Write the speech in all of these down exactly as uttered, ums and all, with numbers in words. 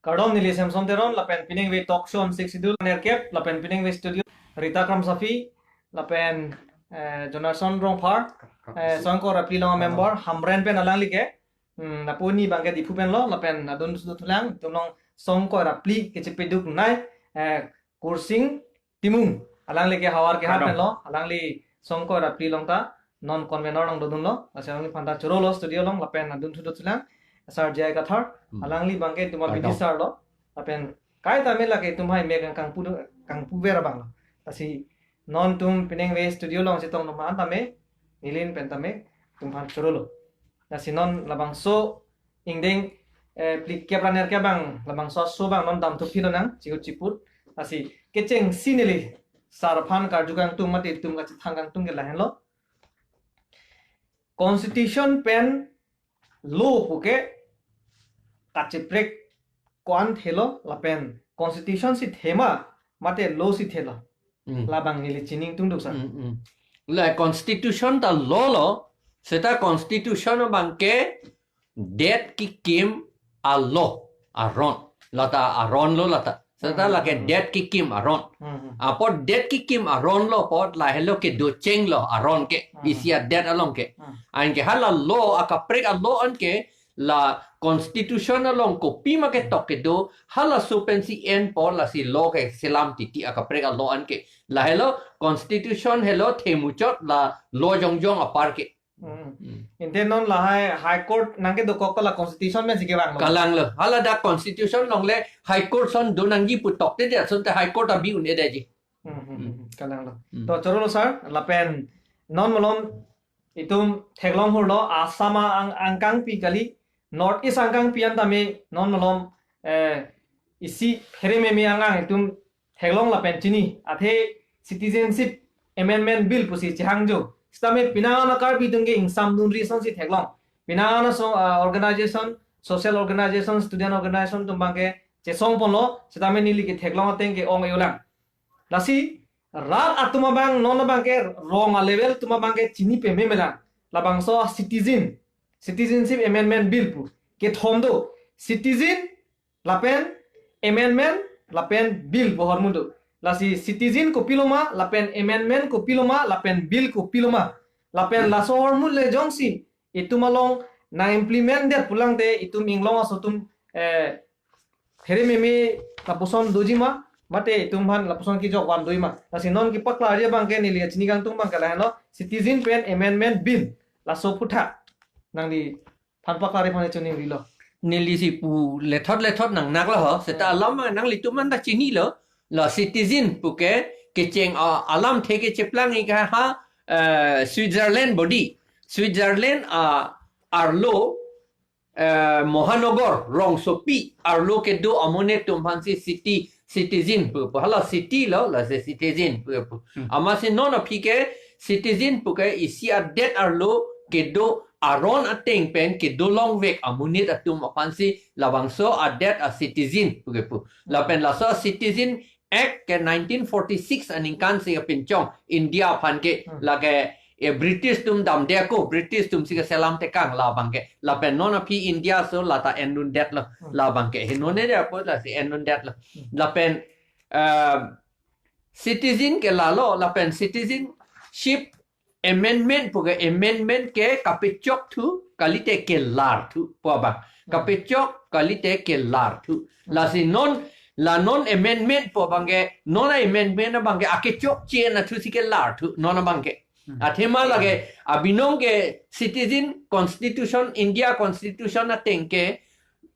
Kardom, neli Samson Teron, lapen piningve talk show Sixth Schedule nerkep, lapen piningve studio Rita Kramsapi, lapen, eh, Jonathan Rongphar, eh, Songkoi ra phli along a-member, Hamren pen alangli ke, hmm, lapu ni abangke Diphu pen lo, lapen adun sudu thulang, itum along Songkoi ra phli kechepeduk nai, eh, Kursing Timung, alangli ke havar ke hat Kardom. Pen lo, alangli Songkoi ra phli along ta, non convener along dodun lo, lasi alangli aphan ta choro lo studio along, lapen adun sudu thulang, Sir J I Kathar, Hmm. alangli abangke itum Kardom. abidi sar lo, lapen kaita me lake itum hai mek kangpu, kangpuver abang lo. Lasi non itum piningve studio along chetong atum aphan tame, neli pen tame, itum aphan choro lo. Lasi non labangso ingdeng, eh, phlikep ra nerkep abang, labangso aso abang non damthu philonang, chihut chiput. Lasi kechengsi neli sar aphan karju kangtung mate itum kachethang kangtung ke lahenlo. Constitution pen law puke kacheprek ko-an thelo lapen constitution si thema mate law si thelo. Hmm. Labang neli chini ingtungduk sar. Hmm, hmm. La constitution ta law lo, seta constitution abangke det kekim a-law aron. Lata aron lo lata. Seta Hmm, lake hmm. det kekim aron. Hmm, hmm. Apot det kekim aron lo apot lahelo kedocheng lo aron ke. Hmm. Isi adet along ke. Hmm. Anke hala law akaprek a-law anke la constitution along kopima ketok kedo, halaso pensi enpo lasi law ke selam titi akaprek a-law anke. Lahelo constitution helo themuchot la law jongjong apar ke. Hmm. Hmm. Ante non lahai High Court nangkedokok la constitution pensi kevang lo. Kalang lo. Hala dak constitution along le High Court ason do nangji pu tokte dia, asonte High Court abi un-edetji. Hmm, hmm, hmm, hmm. Kalang lo. Hmm. To choro lo sar, lapen non malom itum theklong hurlo, Assam a-, ang-, angkangpi kali, North East angkangpi an tame non malom, eh, isi phere meme angang itum theklong lapen chini, athe Citizenship Amendment Bill pusi chehangjo. Sitame penang an Karbi atum ke ingsamdunri asonsi theklong. Penang an aso, ah, organization, social organization, student organization atum abangke chesong ponlo, sitame neli ke theklong ateng ke ong eulang. Lasi rat atum abang non abangke rong a-level atum abangke chini peme melang. Labangso citizen, Citizenship Amendment Bill pu kethom do. Citizen lapen amendment lapen bill pu ahormu do. Lasi citizen kopiloma lapen amendment kopiloma lapen bill kopiloma. Lapen laso ahormu le jongsi itum along nang-implement det pulangte itum inglong aso atum, eh, phere meme lapuson dojima, mate itum aphan lapuson kejok van dojima. Lasi non kepaklarji abangke neli chini kangtung abangke lahenlo, Citizen pen Amendment Bill. Laso aputhak nangliphan paklarji aphan choningri lo. Neli si pu lethot lethot nangnak lo ho, seta Hmm. alam nanglitum an ta chinilo, la citizen puke kecheng a-, alamthe ke cheplang ik ha, eh, Switzerland body. Switzerland a-, arlo, eh, Mohanogor, rongsopi, arlo kedo amonit atum aphansi city, citizen pu, pu. Hala city lo, lasi citizen pu, pu. Hmm. Amatsi non aphi ke citizen puke isi adet arlo kedo aron ateng pen kedo longvek amonit atum aphansi labangso adet a-citizen puke pu. Hmm. Lapen laso Citizen Act ke nineteen forty-six aningkan si kapinchong India aphan ke Hmm. lake, eh, British atum damde ako, British atum si keselam tekang labangke. Lapen non aphi India aso lata endundet lo Hmm. labangke. Hinone dia apo lasi endundet lo. Hmm. Lapen, eh, citizen ke lalo, lapen citizenship amendment puke amendment ke kapechokthu kalite kelarthu pu abang. Hmm. Kapechok kalite kelarthu. Hmm. Lasi non, la non amendment pu abangke, non amendment abangke akechokche anatthu si kelarthu, non abangke. Hmm. Athema lake abinong ke citizen constitution, India constitution ateng ke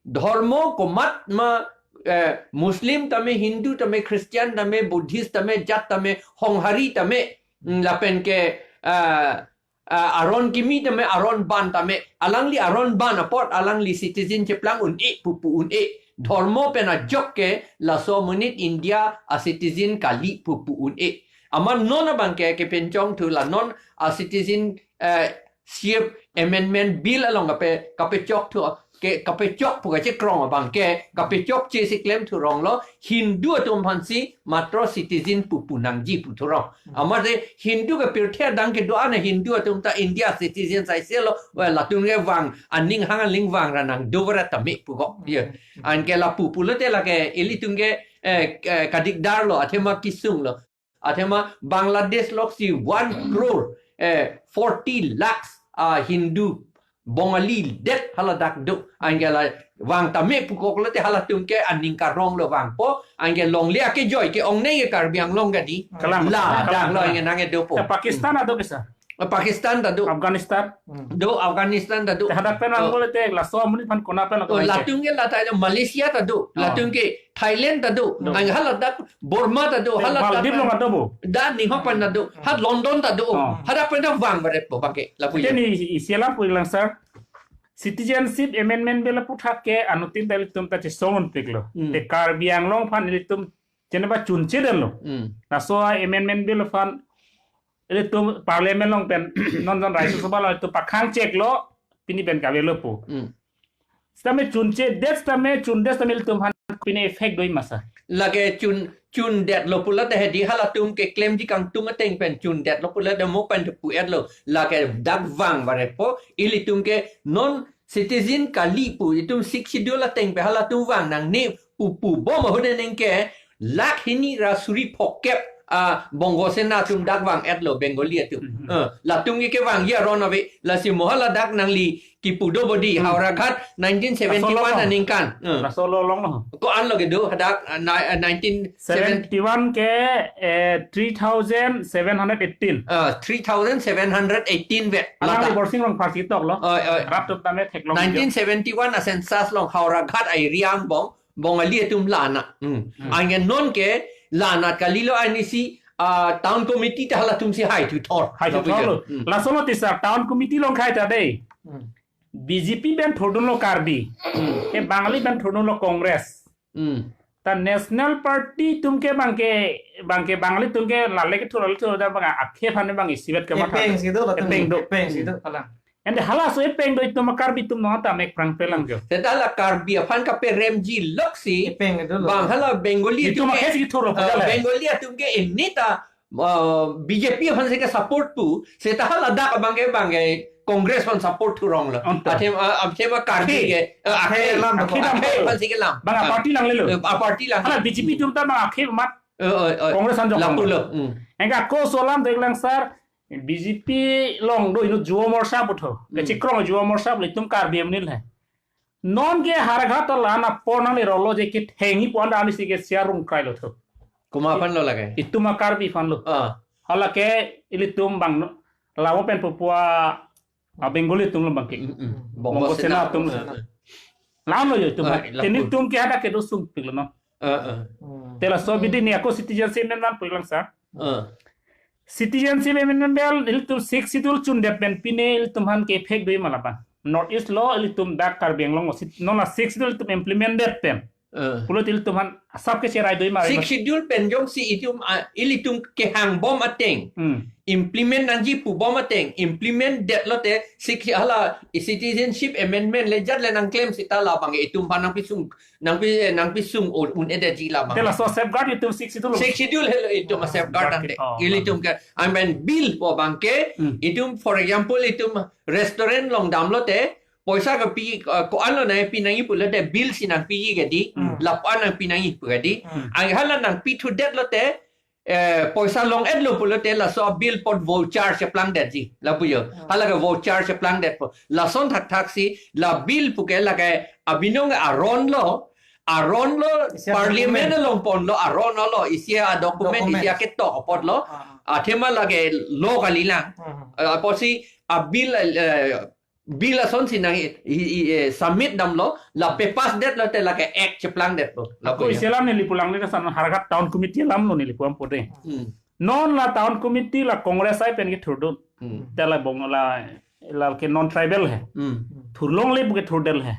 dhormo komat ma, eh, Muslim tame, Hindu tame, Christian tame, Buddhist tame, jat tame, honghari tame, mm, lapen ke, eh, eh, aron kimi tame, aron ban tame, alangli aron ban apot, alangli citizen cheplang un-e, pupu un-e. Dhormo pen ajok ke laso amonit India a-citizen kali pupu un-e. Amat non abangke kepinchongthu la non a-citizen, eh, ship Amendment Bill along kape, kapechokthu ke kapechok pu kachekrong abang ke kapechokche si klem thurong lo, Hindu atum aphansi matro citizen pu pu nangji pu thurong. Amat Hindu ke pirthe adang kedo-an Hindu atum ta India citizen sai se lo, well, latum ke vang aning hang aling vang ra nangdobra tame pu kok. Ye. Anke lapu pulote lake ilitum ke, eh, eh, kadikdar lo, athema kisung lo. Athema Bangladesh loksi one crore, eh, forty lakhs, ah, Hindu, Bongali det haladak do. Anke la vang tame pu kok lote halatum ke aning karong lo vangpo. Anke longle akejoi ke-ongnei ke Karbi Anglong kadi. Kalang. La, kalang, dang lo kalang. Anke nangkedopo. Ya, Pakistan ado kesa. Pakistan ta do. Afghanistan. Do, Afghanistan ta do. Te hadak pen Oh. Anggol te laso amonit aphan kona pen Oh, latum ke lata Malaysia ta do. Oh. Latum ke Thailand ta do. Do. Ang haladak Burma ta do. Te haladak Maldives along ado bo. Da ni hopan ta do. Ha London ta do. Oh. Hadak pen ta vang baret po bangke. Lapu Te ye. Ni isi alam pu lang sir. Citizenship Amendment Bill aputhak ke anuttin ta ilitum ta chesong unpik lo. Hmm. Te Karbi Anglong aphan ilitum chenaba chunche den lo. Hmm. Laso amendment bill aphan ilitum parliament along pen non jon Rajya Sabha along itum pakhang chek lo pini pen kave lo pu. Hmm. Sitame chunche det sitame chun det sitame ilitum aphan pini effect doi ma sir. Lake chun chun det lo pulote hedi halatum ke klemji kangtung ateng pen chun det lo pulote mo pen pu et lo lake dak vang baret po ilitum ke non citizen kali pu itum Sixth Schedule ateng pen halatum vang nangne pu pu bom ahut aneng ke lakh hini ra suri phokep a Bongo Sena atum dak vang et lo Bengali atum. Mhm. Eh, latum ke vangji aron ave lasi mo haladak nangli kipu do bodi Hmm. Howraghat nineteen seventy-one Laso lo. Aningkan. Eh. Laso lo long lo. Ko-an lo kedo hadak, ah, ni-, ah, nineteen seventy. Seventy-one ke, eh, three thousand seven hundred eighteen. Ah, three thousand seven hundred eighteen vet. Alang Lata. Li Borsing Rongphar si tok lo. Oi, oi. Rat tup tame theklong. Nineteen seventy-one a census along Howraghat area angbong Bongali atum la-an. Hmm. Hmm. Anke non ke la-an kalilo anisi, ah, town committee ta halatum si hai thu thor. Hai thu thor lo. Hmm. Laso lo tisa town committee along khai ta dei. Hmm. B J P pen thurdun lo Karbi. Hmm. Ke Bangali pen thurdun lo Congress. Hmm. Ta National Party atum ke bangke, bangke Bangali atum ke lale kethu lale kethu da bang akhep aphan bang isivet ke matha. Epeng si do latum. Epeng do. Epeng si do kalang. Ende halaso epeng do itum Karbi atum no ta mek prang pelang jo. Seta la Karbi aphan kaperemji loksi. Epeng do lo. Bang hala Bengali Itum atum ke, akhep si kethu lo eh, pajal hai. Bengali atum ke ini ta, eh, B J P aphan si ke support pu, seta haladak abang ke bangke Congress aphan support thurong lo. Onto. Athem, ah, athem a Karbi Akhe. Ke, ah, Akhe akhe, lam akhe do. Lam akhe do. Aphan si ke lam. Bang a Ah. Party lang lelo. Eh, a party lang. Hala B J P atum ta bang akhep mat Eh, eh, eh. Congress anjok Lapu lang. Lo. Hmm. Engka ko solam dek lang sir, B J P along do inut Yuva Morcha putho. Hmm. Kechikrong Yuva Morcha pu itum Karbi amonit le. Non ke Howraghat ta la-an apor nangli rolo je kethengji pu anda anisi ke siarung krai lo tho. Komat aphan lo lake? Itum a Karbi aphan lo. Ah. Hala ke ilitum bang no, lawo pen pupua a Bengali atum lo bangke. Mm, mm. Bongo Bongo Sena Sena atum lo. Ah, ah. La-an lo yo itum. Ah, la-an. Teni atum ke hadak kedo sungpik lo no. Ah, ah. Hmm. Te laso abidi ni ako citizenship amendment pu lang sir. Ah. Citizenship amendment bill ilitum Sixth Schedule chundet pen pine ilitum aphan ke effect doi ma labang. North East lo ilitum dak Karbi Anglong lo sit-, non la Sixth Schedule ilitum implement det pen. Eh. Pulote ilitum aphan asap ke cherai doi ma. Sixth Schedule pen jongsi itum, ah, ilitum kehang bom ateng. Hmm. Implement nangji pu bom ateng. Implement det lote six hala citizenship amendment le jat le nangklem seta labang itum aphan nangpisung, nangpi, nangpisung o un-edetji labang. Te laso safeguard itum Sixth Schedule. Sixth Schedule helo itum Ah, safeguard safeguard ante. Oh, ilitum ke, I mean, bill pu abangke, Hmm. itum, for example, itum restaurant along damlote, poisa kapi, uh, ko-an lo nangpi nangji pulote bill si nangpiji kedi, Hmm. Lapu-an nangpi nangji pu kedi. Hmm. Ang hala nangpi thudet lote, eh, poisa long-et lo pulote laso bill apot voucher cheplangdetji. Lapu yo. Hmm. Hala ke voucher cheplangdetpo. Lason thakthak si la bill puke lake abinong aron lo, aron lo Isi a parliament document. Along ponlo aron lo, isi a document, Document. Isi a ketok apot lo. Ah. Athema lake lo kalilang. Hmm. Eh, apotsi a bill, eh, bill asonsi nang i, i, i, eh, submit damlo, la papass det lote lake act cheplangdetlo. Lapu Ako yo. Isi alam neli pulang le san Howraghat Town Committee alam lo neli puang pode. Hmm. Non la Town Committee la Congress ai pen kethurdun. Hmm. Te la bong la, la ke non tribal he. Hmm. Thurlongle pu kethurdel he.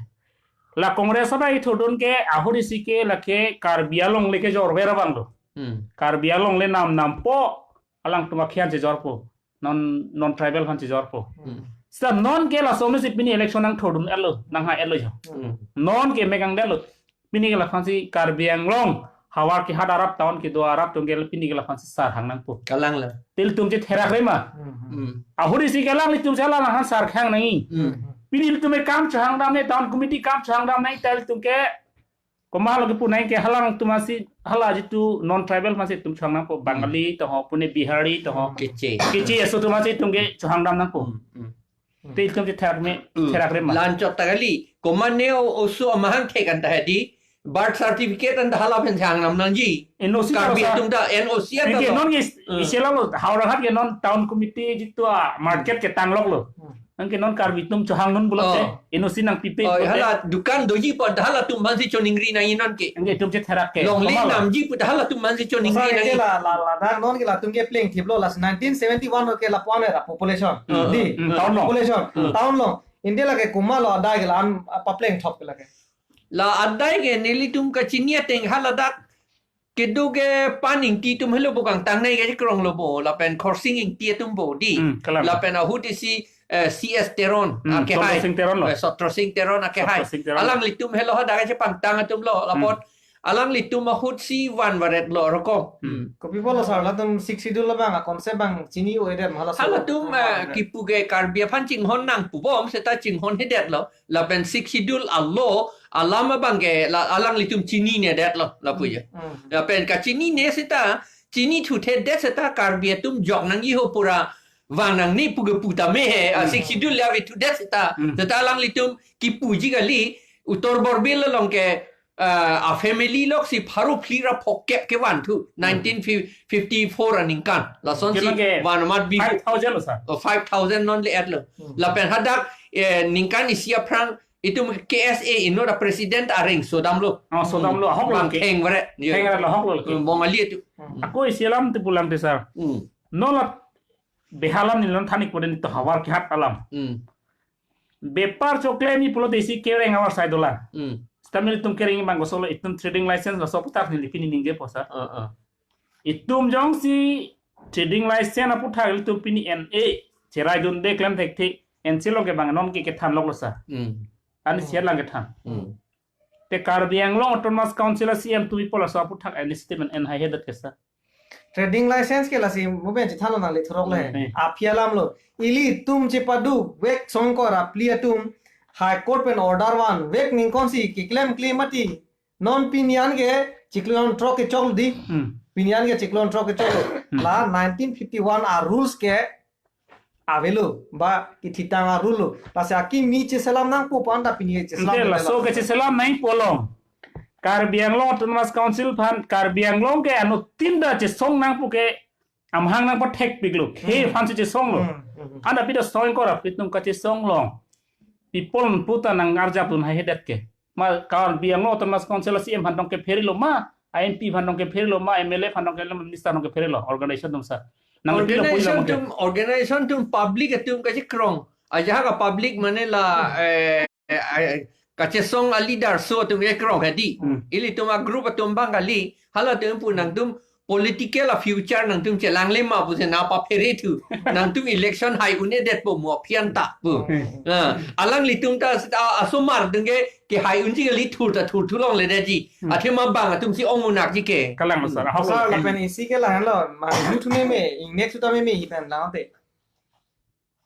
La Congress ai kethurdun ke ahut isi ke lake Karbi Anglong le kejor ver abang lo. Hmm. Karbi Anglong le nam nampo alangtum akhian chejorpo. Non, non tribal aphan chejorpo. Hmm. Sir, non ke laso mesi pini election nangthurdun-etlo, nanghai-etlo jo. Hmm. Non ke mekang detlo. Pini ke laphansi Karbi Anglong havar kehat arap, town kedo arap atum ke pini ke laphansi sar hang nangpo. Kalang la. Te ilitum chetherak-re ma. Hmm. Hmm. Ahut isi ke alanglitum si alang aphan sar hang nangji. Hmm. Pini ilitum ke kam chohangdam ne, town committee kam chohangdam nangji, te ilitum ke komatlo kepu nangji ke, halangtum aphansi, hala jitu non tribal aphansi itum chohang nangpo, Bangali to ho, pune Bihari to ho. Keche. Keche aso atum aphansi itum ke chohangdam nangpo. Hmm, hmm. Te ilitum chetherak me, Hmm. therak-re ma. La-anchot ta kali, komatne o oso amahang thek anta hedi, birth certificate anta hala pen chohangnam nangji. N O C Karbi ta atum ta N O C anta Nangke lo. Non ke Hmm. isi lalo, Howraghat ke non town committee jitu a market ke tangloklo. Hmm. Nangke non Karbi atum chohangnon pulote, Oh. N O C nangpipe Oh, pulote. Hala dukan doji pa, halatum aphansi choningri nangji non ke. Nangke itum chetherak ke. Longle Komatlo. Namji pu, halatum aphansi choningri Kosa nangji. Ke la, la, la, la, non ke latum ke plengthiplo, la nineteen seventy-one ke lapu-an ra population. Hmm. Di. Hmm, town along. Population. Hmm. Town along. India lake komatlo adai ke la-an, ah, paplengthop ke lake. La adai ke nelitum kachini ateng haladak kedo ke Pan Ingti atum helo bo kangtang nangji kekronglo bo, lapen Khorsing Ingti atum bo di. Hmm, kalang. Lapen ahut isi, eh, C S Teron, Hmm, akehai. Sotro Sing Teron lo. Eh, Sotro Sing Teron akehai. Sotro Sing Teron. Alanglitum helo hadak kachepangtang atum lo, lapot Hmm. alanglitum ahutsi van varetlo rokom. Hmm. Kopi pulo sir, latum Sixth Schedule labang, a concept abang chini-o-edet ma halaso. Halatum, Ah, eh, kipu ke Karbi aphan chinghon nang pubom, seta chinghon-hedetlo. Lapen Sixth Schedule alo alam abang ke la, alanglitum chinine detlo, lapu jo. Hmm. Lapen kachinine seta, chinithuthedet seta Karbi atum jok nangji ho, pura vang nangne pu kepu tame he, ah, Hmm. Sixth Schedule le ave thudet seta, Hmm. seta alanglitum kipuji kali, Uttar Borbil along ke, ah, a family loksi pharo phli ra phokep kevanthu, Hmm. nineteen fifty-four aningkan. Lasonsi Kevang ke van amat bi five thousand lo, sir. Oh, five thousand non le-etlo. Hmm. Lapen hadak, eh, ningkan isi aphrang itum K S A inut a president areng sodamlo. Oh, sodamlo, ahoklo Bang ke. Thengvare. Yo. Thengvare lo, ahoklo ke. Hmm, Bongali atum. Hmm. Ako isi alam te pulang te sir. Hmm. Non la behalam ni non thanik puden to havar kehat alam. Hmm. Bepar choklemi pulote isi kereng avar sai dolang. Hmm. Stamil itum kereng abang kosolo, itum trading license laso aputhak neli pini ningjepo sir. Ah, ah. Itum jongsi trading license aputhak ilitum pini N A cheraidunde klem thekthe, N C along ke bang non ke kethan loklo sir. Hmm. Ani Hmm. siat lang kethan. Hmm. Te Karbi Anglong Autonomous Council a C M atum ipol laso aputhak initiative en-en haihedet ke sir. Trading license ke lasi mo pen chethalo nangle thurok le. Hmm. Aphi alam lo. Ilitum chepaduk vek songkor apli atum High Court pen order vanvek ningkan si keklem klemji mati. Non pini an ke chiklo throk kechok di. Hmm. Pini an ke chiklo throk kechok. Hmm. La nineteen fifty-one a rules ke avelo ba kethitang a rule lo. Lasi akimi cheselam nangpo pu anta pini cheselam Ante nang laso ke cheselam nangpo along. Karbi Anglong Autonomous Council aphan Karbi Anglong ke anuttin ta chesong nangpo ke amahang nangpathekpiklo. He Hmm. aphansi chesonglo. Hmm, hmm, hmm. Anta pita songkor apli atum kachesong along. People puta nang-arjapdun haihedet ke. Ma Karbi Anglong Autonomous Council a C M aphan tong kepherilo ma, a M P aphan tong kepherilo ma, M L A aphan tong kepherilo, minister aphan tong kepherilo, organization atum sir. Nang pilo pui Organization lang atum, organization atum public atum kachekrong. Ajahak a public mane la, eh, eh, eh, kachesong a leader so atum kekrong hedi. Hmm. Ilitum a group atum abang kali, halatum pu nangtum political a future nangtum chelangle ma pusi nangpaphere thu. Nangtum election hai un-edetpo mo aphi anta pu. Hmm. Ah, alanglitum ta seta asomar atum ke kehai unji kali, thur ta thurthu longledetji. Hmm. Athema bang atumsi ong-unakji ke. Kalang sir, Hmm. ahok Sir, lo. lapen isi ke lahenlo, ma, youth meme, ingnekso ta meme, ipen lang te.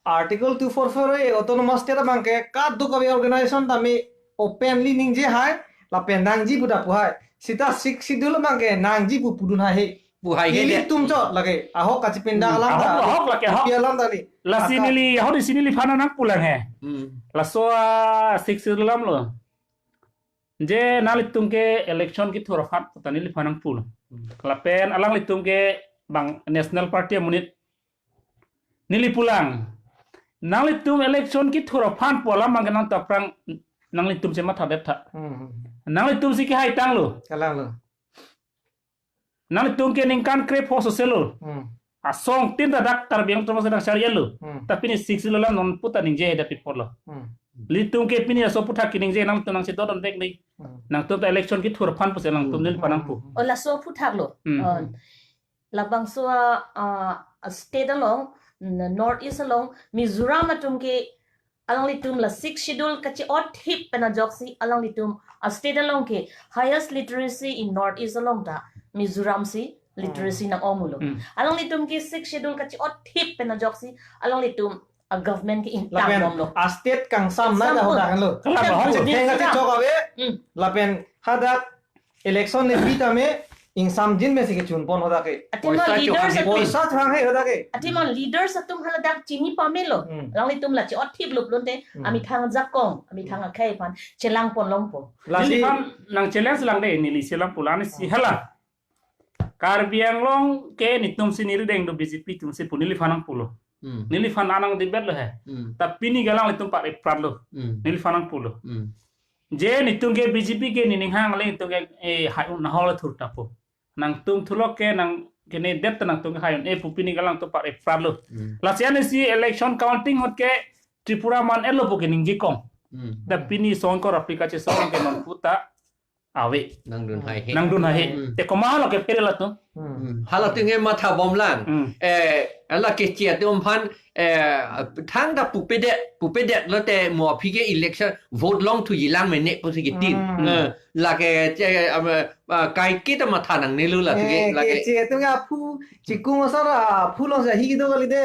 Article two four four A Autonomous State abang ke kadokave organization tame openly ningje hai, lapen nangji pu ta pu hai. Seta Sixth Schedule abang ke nangji pu pudun hai he. Pu hai he de. Ilitum chot lake. Ahok kachipinda Hmm. alam Ahok, ta. ahok lake, ahok. Pi alam ta ni. Lasi Aka- neli, ahok isi neliphan nangpulang he. Hmm. Laso a Sixth Schedule alam lo. Je nanglitum ke election kethur aphan ta neliphan nangpulo. Hmm. Lapen alanglitum ke bang National Party amonit neli pulang. Nanglitum election kethur aphan pu alam abang ke nangta aphrang nanglitum chemathadet tha. Hmm. Nanglitumsi kehai tanglo. Kalang lo. Nanglitum ke ningkan krepho soselo. Hmm. Asong tin ta dak Karbi Anglong Autonomous nangchari-etlo. Hmm. Ta pini Sixth Schedule alam non puta ningje the people lo. Hmm. Ilitum ke pini aso aputhak keningje nangtum nangchedondonvek ni. Hmm. Nangtum ta election kethur aphan pusi nangtum Hmm. neliphan nangpu. Oh, laso aputhak lo. Hmm. Oh, labangso a, ah, state along, n-, North East along, Mizoram atum ke Alanglitum la Sixth Schedule kachi-otthip pen ajoksi alanglitum a state along ke highest literacy in North East along ta Mizoram si literacy nang-ong-ulo. Hmm. Alanglitum ke Sixth Schedule kachi-otthip pen ajoksi alanglitum a government ke ingtang Lapen bomlo. a state kangsam na Example. Hadak lo. Kalang Example. Hadak Theng kachechok ave. Hmm. Lapen hadak election le pi tame ingsamjin me si kechun pon hadak ke. Athema Poisa leaders chohang atum. Poisa chohang hai hadak ke. Athema leaders atum haladak chini pamelo. Hmm. Alanglitum la chi-otthip luplo te. Hmm. Amethang ajakong, amethang akhei aphan chelang pon longpo. Lasi Neliphan nang challenge lang de, neli chelang pulang si hala. Karbi Anglong ke netum si neri deng do B J P atum si pu neliphan nangpulo. Hmm. Neliphan anang debate lo he. Hmm. Ta pini ke alanglitum pare prat lo. Hmm. Neliphan nangpulo. Hmm. Je netum ke B J P ke nening hang le netum ke, eh, hai un nahol thur tapo. Nangtum thulok ke nang kene det nangtum ke hai un-e pu pini ke alangtum pare prat lo. Hmm. Lasi ansi election counting ahut ke Tripura man-et lo pu ke ningje kong. Hmm. Ta pini song ko rapli kache song ke non puta ave. Nangdun hai he. Nangdun hai he. Hmm. Te komat lo kephere latum. Hmm. Halatum ke matha bom lang. Hmm. Eh, ala keche atum aphan, eh, thangta pupedet, pupedet lote mo aphi ke election vote longthuji lang mene pusi kitin. Hmm. Eh, lake che, am, ah, kaiketa matha nangnelo la tuke, Eh, lake. keche atum ke aphu, chikung asar aphu alongsi hi kedo kali de.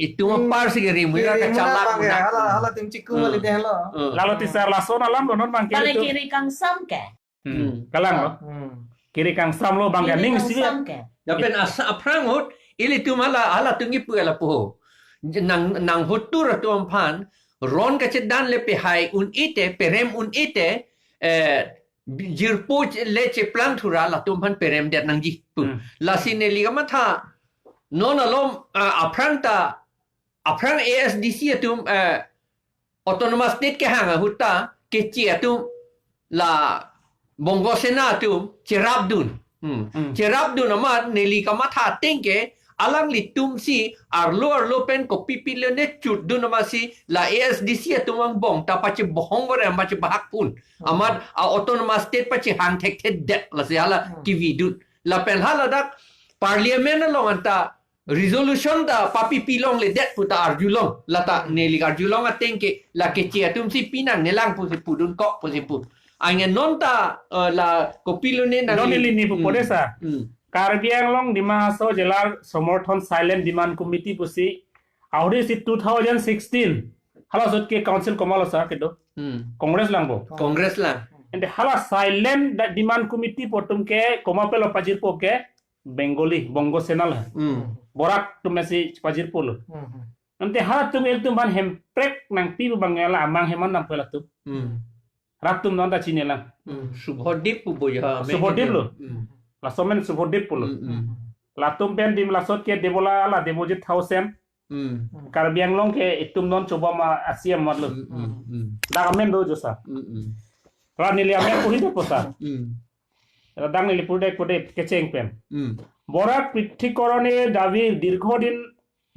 Itum Hmm. apar si ke rimui Ke ra rimui kachalak bang ke, munak. Hala, halatum chikung Hmm. kali de lo. Hmm. Lalo tisar lason alam lo non bang ke Bang itum. kiri kangsam ke. Hmm. Hmm. Kalang lo. Hmm. Kiri kangsam lo bang Kiri ganing si. kangsam ke. Lapen asa aphrang ahut, ilitum hala, halatum kipu lapu ho. Nang, nang hotur atum aphan, ron kachedan le pehai un-e te, perem un-e te, eh, jirpo le cheplang thura latum aphan perem det nangji pu. Hmm. Lasi neli kamatha, non alom, ah, aphrang ta, aphrang A S D C atum, eh, Autonomous State kehang ahut ta keche atum la Bongo Sena atum cherapdun. Hmm. Hmm. Cherapdun amat neli kamatha ateng ke alanglitum si arlo arlo pen kopi pilo ne chutdun amatsi la A S D C atum angbong ta pachibohong gore pachi bahak pun. Hmm. Amat a Autonomous State pachihang thekthe det lasi hala Hmm. kividun. Lapen haladak Parliament along anta resolution ta papi pilongle det puta arjulong. Lata Hmm. neli arjulong ateng ke la keche atum si pinang nelang pusi pudun kok pusi pu. Ange non ta, eh, la kopilo ne nang Non neli ni pu Hmm. podesa. Hmm. Karbi Anglong Dima Hasao jilar somorthon silent demand committee pusi ahuri si two thousand sixteen. Hala ahut ke council komat lo sa kedo. Hmm. Congress lang bo. Congress lang. Ante hala silent da-, demand committee pu atum ke komat pelo pajirpo ke Bengali, Bongo Sena lo. Hmm. Borak atum si pajirpo lo. Hmm. Ante halatum ilitum aphan hemprek nangpi pu bang la amang heman nangpo latum. Hmm. Rat atum non ta chini lang. Hmm. Subhodip pu boya. Subhodip lo. Hmm. Laso amen Subhodip pulo. Hmm, hmm. Latum pen dim lasot ke Debola la Debojit Thaosen. Hmm. Karbi Anglong ke itum non choba ma asia mat lo. Hmm, hmm, hmm. Dak amen do jo sa. Hmm, hmm. Ra neli amen puhi do po sa. Hmm. Ra dang neli pudek pudek kecheng pen. Hmm. Barak পৃথকীকরণের দাবি দীর্ঘদিন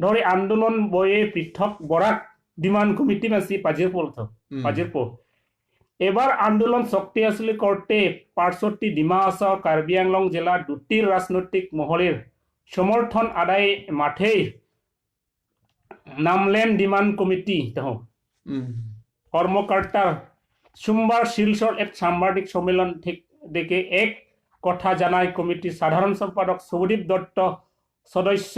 ধরে আন্দোলন বয়ে পৃথক Barak demand committee মাসি পাজির পলথ, Hmm. পাজির পো। এবার আন্দোলন শক্তিশালী করতে পার্শ্ববর্তী ডিমা হাসাও কার্বি আংলং জেলা দুটির রাজনৈতিক মহলের সমর্থন আদায়ে মাঠেই নামলেন ডিমান্ড কমিটি তহ। Hmm. কর্মকর্তার সোমবার শিলচর এক সাংবাদিক সম্মেলন থেকে এক কথা জানায় কমিটির সাধারণ সম্পাদক শুভদীপ দত্ত, সদস্য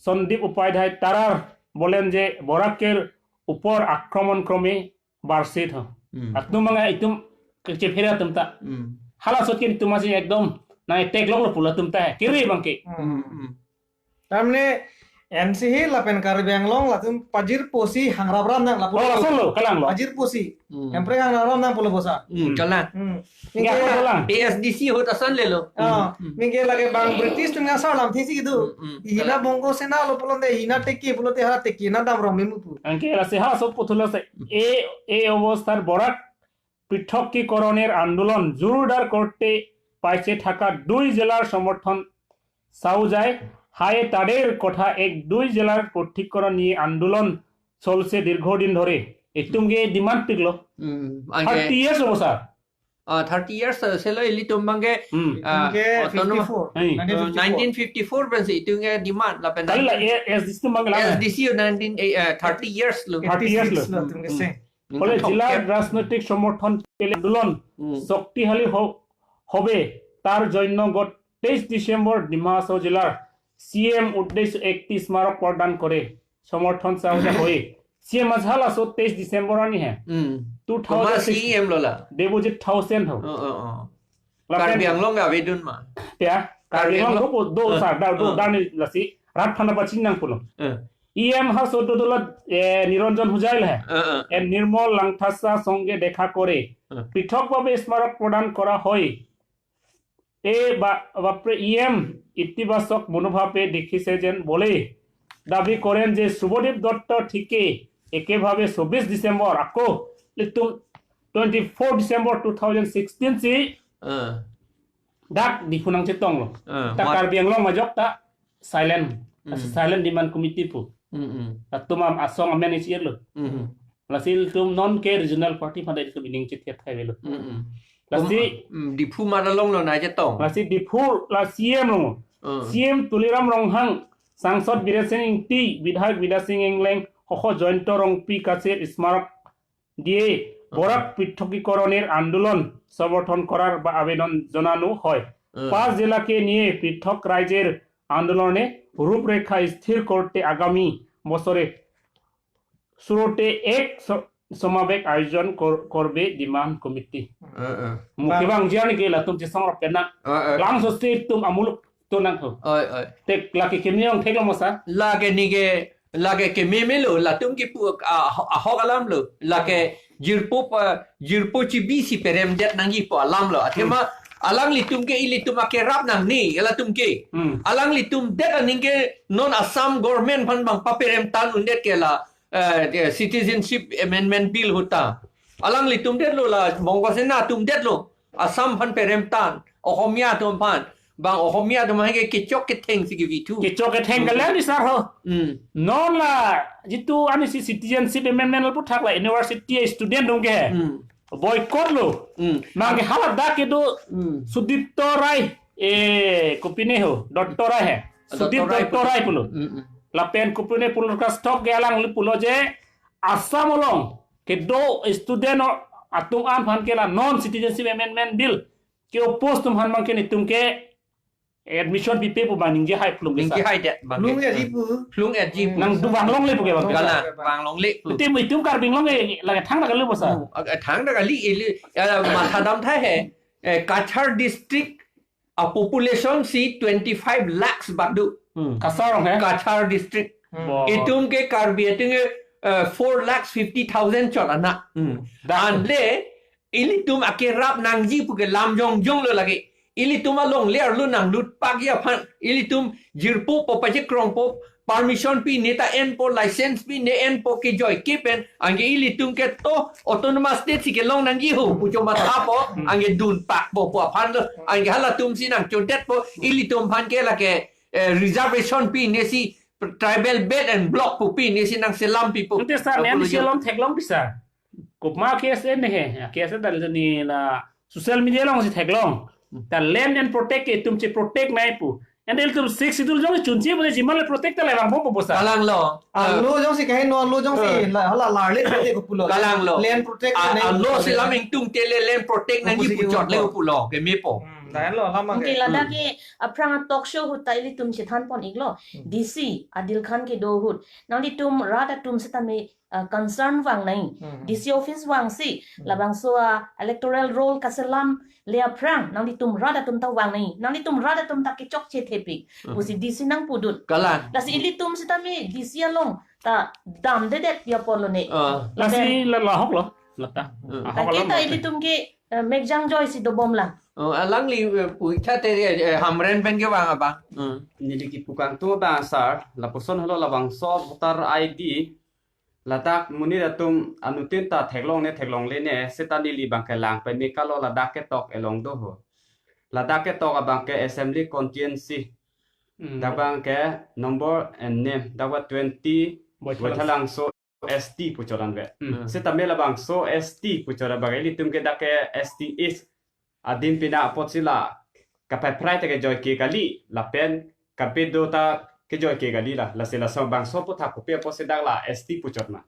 সন্দীপ উপাধ্যায় তারার বলেন যে বরাকের উপর আক্রমণ ক্রমে বাড়ছে। Hmm. Atum bang itum kechephere atum ta. Hmm. Hala ahut ke itum masih ekdom na etek lok lo pulo atum ta. Kiri bang ke. Hmm, hmm. Tamne N C Hill lapen Karbi Anglong latum pajir posi hangrap ram nang lapu. Oh, langsung lo, kalang lo. Pajir posi. Hmm. Hemprek hangrap ram nang pulo bosa. Hmm, kalang. Hmm. Ningke kalang. A S D C ahut ason lelo. Ah, Hmm, hmm. Ningke lake bang British atum asar lamthe si kedo. Hmm, hmm. Hina Kalang. Bongo Sena lo pulote hina teke pulote ha teke na dam rom memu pu. Anke lasi ha so puthula se. Hmm. এ, এ অবস্থায় বরাক পৃথকীকরণের আন্দোলন জোরদার করতে পাশে থাকা দুই জেলার সমর্থন চাওয়া যায়। হায়ে তাদের কথা এক দুই জেলার পৃথকীকরণ নিয়ে আন্দোলন চলছে দীর্ঘদিন ধরে। Itum ke demand piklo. Hmm, anke Thirty years lo sa. Ah, thirty years, eh, selo ilitum abangke, Hmm. ah, Itum ke autonomous. fifty-four, Hai. Eh, nineteen fifty-four. Nineteen fifty-four pensi itum ke demand lapen Kali la, nineteen eh, S D C atum abangke la. S D C nineteen, eh, eh, thirty years lo. Thirty years lo. Eighty-six lo, Hmm. itum ke Hmm. seng. Hmm. ফলে জিলাৰ ৰাজনৈতিক সমৰ্থন পেলে আন্দোলন Hmm. শক্তিশালী হ-, হবে। তাৰ জন্য গত তেইছ ডিচেম্বৰ ডিমা হাছাও জিলাৰ চি এম উদ্দেশ্য একটি স্মাৰক প্ৰদান কৰে। সমৰ্থন চাওজা হয়। চি এম আজহাল আছো তেইছ ডিচেম্বৰ আনি হে। Hmm. Two thousand six Tuma C E M lo la. Debajit Thaosen হওক। Oh, oh, oh. Lapen Karbi Anglong avedun ma. Ya, Karbi Karbi Anglong Anglong. do, do, Eh, sar, da, do, eh. dan ni lasi, rat phana pachin nang pulo. Eh. E M ha so do do la, eh, Niranjan Hojai la hai. Eh, eh. And Nirmal Langthasa songe dekha kore. Eh. পৃথকভাৱে স্মাৰক প্ৰদান কৰা হয়। এ বা-, বাপৰে E M ইতিবাচক মনোভাৱে দেখিছে যেন বলে দাবী কৰেন যে শুভদীপ দত্ত ঠিকে একেভাৱে চৌবিশ ডিচেম্বৰ আকৌ লেতুম twenty four December two thousand sixteen চি Eh. dak Diphu nangchetonglo. Eh, Ta mar- Karbi Anglong majok ta silent. Hmm. Silent demand committee pu. Hmm, hmm. Latum am asong amen isi lo. Hmm, hmm. Lasi tum non ke regional party pada itu bining chethiat hai velo. Hmm, hmm. Lasi Kum-, hmm, Diphu mar along lo nangchetong. Lasi Diphu la C M lo. Hmm. C M Tuliram Ronghang, Sangsad Biren Singh Ingti, Bidhayak Bidya Singh Engleng, Hokho Jayanta Rongpi Kasir Smarak দিয়ে বৰাক পৃথকীকৰণৰ আন্দোলন সমৰ্থন কৰাৰ বা আবেদন জনানো হয়। উম। পাঁচ জেলাকে নিয়ে পৃথক ৰাজ্যেৰ আন্দোলনে ৰূপৰেখা স্থিৰ করতে আগামী বছরে শুরুতে এক স-, সমাবেশ আয়োজন কর-, করবে ডিমান্ড কমিটি। উম, উম। মুখে বাং Giani ke latum chesong rap kena. Um, um. Lang so state tum amuluk tunang ho. Oi, oi. Te lake keme ong theklo mosa. Lake nike, lake keme melo, latum kipu, ah, ahok alam lo. Lake jirpo pa, jirpo chibisi peremdet nangjipo alam lo. Athema, Hmm. alanglitum ke ilitum akerap nangne, latum ke. Hmm. Alanglitum det aning ke non Assam government aphan bang paperem tan undet ke la, eh, Citizenship Amendment Bill ahut ta. Alanglitum detlo la, Bongo Sena atum detlo. Assam aphan perem tan, Ohomia atum aphan. Bang Ohomia atum aphan ke kechok ketheng si kevithu. Kechok ketheng Hmm. kalian di sar ho. Hmm. Non la, jitu ani si Citizenship Amendment lapu thak la university student atum ke. Hmm. Boycott lo. Hmm. Mang ke hala dak ke do Hmm. Sudipto Rai, eh, kopine ho, Doctor Rai he. Doctor Sudip Rai Doctor pulo. Rai pulo. Hmm, hmm. Lapen kopine pulo ka stock ke alang li pulo je Assam along kedo student atum an aphan ke la non Citizenship Amendment Bill ke oppose atum aphan mang ke netum ke admission pipe pu bang ningje hai phlung Ningje kesa. hai det bang. Phlung ya di pu. Phlung ya di pu. Nang du bang longle pu ke bang. Kala bang longle pu. Itum, itum Karbi Anglong ke lake thangta kali mosa. Hmm, ag-, thangta kali ili, eh, matha dam tha he. Eh, Cachar district a population si twenty-five lakhs badu. Hmm. Cachar rong he? Cachar district. Hmm. Bo. Itum ke Karbi atum ke, eh, four lakhs fifty thousand chot ana. Hmm. Dak. Anle ilitum akerap nangji pu ke lam jongjong lo lake. Ilitum alongle arlo nanglut pak ya aphan. Ilitum jirpo po paje krongpo permission pi ne ta enpo license pi ne enpo kejoi ke pen. Anke ilitum ke to autonomous state si kelong nangji ho pu choma thapo. Hmm. Anke dun pak po pu aphan lo. Anke halatum si nangchodetpo. Ilitum aphan ke lake, eh, reservation pi ne si tribal belt and block pu pi ne si nangselam pipo. Ante sar, ne Apolo si jo. Along theklong bisa. Kopima K S A ne he, K S A dal ni la social media along si theklong. Hmm. Ta land and protect ke itum si protect nai pu. And itum Sixth Schedule jong chunche bole jiman le protect ta le bang po po bosa. Kalang lo. Alo jong si kahin no alo jong si Eh. la, hala larle protect ko pulo. Kalang lo. Land protect A, nai alo pulo. Selam ingtung tele land protect nangji Pusi puchot le pulo. Pulo. Keme po. Hmm, dah lo lama Oke, ke. Ladak Hmm. ke aphrang talk show ahut ta ilitum chethan pon iklo. Hmm. D C Adil Khan kedo ahut. Nanglitum rat atum sitame, ah, concern vang nai. Hmm. D C office vang si, Hmm. labangso a electoral roll kaselam le aphrang, nanglitum rat atum ta vang nai. Nanglitum rat atum ta kechokche thepik. Hmm. Pusi D C nangpudun. Kalang. Lasi ilitum sitame D C along ta damdedet ya polo ne. Ah. Lasi Lapen la, la ahok lo. Lata. Hmm. Ahok Laki alam ta lo. Ilitum ke, eh, mekjang joy si dobom lang. Oh, alangli, eh, puitha te, eh, Hamren pen ke bang abang. Hmm. Neli kipu kangtung abang sar, lapuson halo labangso voter I D, ladak monit atum anuttin ta theklong ne theklongle ne, seta neli bang kelang pen ne kalo ladak ketok elong do ho. Ladak ketok abang ke assembly constituency. Hmm. Dak bang ke number and name, dak bang twenty, Boithalangso. Boithalangso S T puchot an ve. Hmm. Seta me labangso S T puchot abang ilitum ke dak ke S T East. adim pina apotsi la kaphai phrai ta kejoi ke kali, lapen kapedo ta kejoi ke kali la, lasi laso bangso aphuthak kopi apotsi dak la S T puchot ma.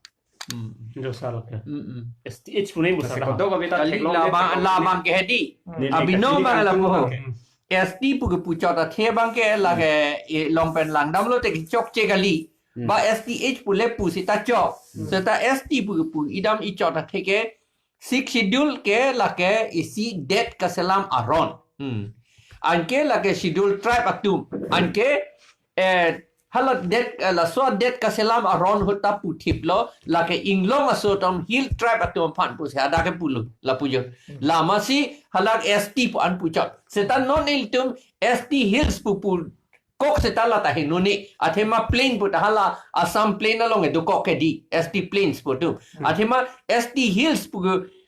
Hmm. Josal ke. Hmm, hmm. S T H punai bu lasi sala. Kodo kami ta Kali theklong la de bang, theklong la de. Bang ke hedi. Hmm. Neli Abino kachini bang la kangtung puho. Bang ke. S T pu kepuchot athe bang ke lake, eh, long pen langdamlo te kechokche kali. Hmm. Ba S T H pu le pu seta chok. Hmm. Seta S T pu kepu idam ichot athe ke Sixth Schedule ke lake isi det kaselam aron. Hmm. Anke lake Schedule Tribe atum. Anke, eh, hala det, eh, laso det kaselam aron ahut ta puthiplo, lake inglong aso atum Hill Tribe atum aphan pusi hadak ke pulo, lapu jo. Hmm. Lasi hala S T pu an puchot. Seta non ilitum S T Hills pu pu kok seta la ta heno ne. Athema plain pu ta hala Assam plain along edo kok ke di, S T plains pu tu. Hmm. Athema S T Hills pu,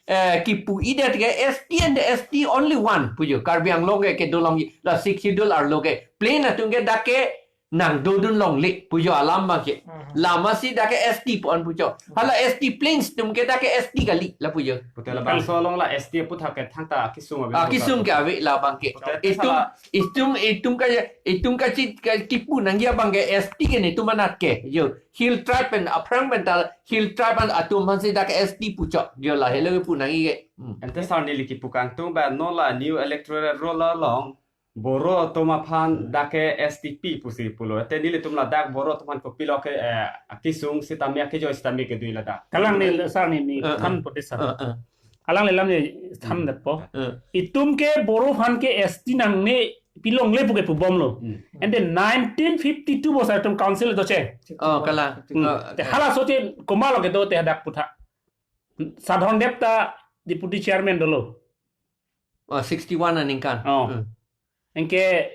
eh, kipu idet ke S T and the S T only one pu jo. Karbi Anglong ke kedo long la Sixth Schedule arlo ke plain atum ke dak ke nangdodun longle pu jo alam bang ke. Hmm. Lasi dak ke S T pu an puchot. Hala S T plains atum ke dak ke S T kali lapu jo. Pute labangso along la S T aphuthak ke thangta akisung ave. Ah, kisung ke ave labang ke. Pute itum, sala. Itum, itum ka, itum kachi, ka kipu nangji abang ke S T ke netum anat ke. Jo, Hill Tribe pen aphrang pen ta Hill Tribe an atum aphansi dak ke S T puchot. Jo la helo kipu nangji ke. Hmm. Ante sar neli kipu kangtung ba non la new electoral roll along Boro atum aphan dak ke S T P pusi pulo. Ante nelitum ladak Boro atum aphan kopilo ke, eh, akisung sitame akejoi sitame kedui ladak. Kalang ne sar ne ne Eh, eh. Than pute sar. Eh, eh. Alang lelam ne than Hmm. detpo. Eh. Itum ke Boro aphan ke S T nangne pilongle pu ke pubomlo. Hmm. And then nineteen fifty-two bosa itum council docheng. Oh, kalang. Hmm. Oh, Te okay. Halaso te komatlo kedo te hadak aphuthak. Sadhon Deb ta deputy chairman dolo. Oh, sixty-one aningkan. Oh. Hmm. Anke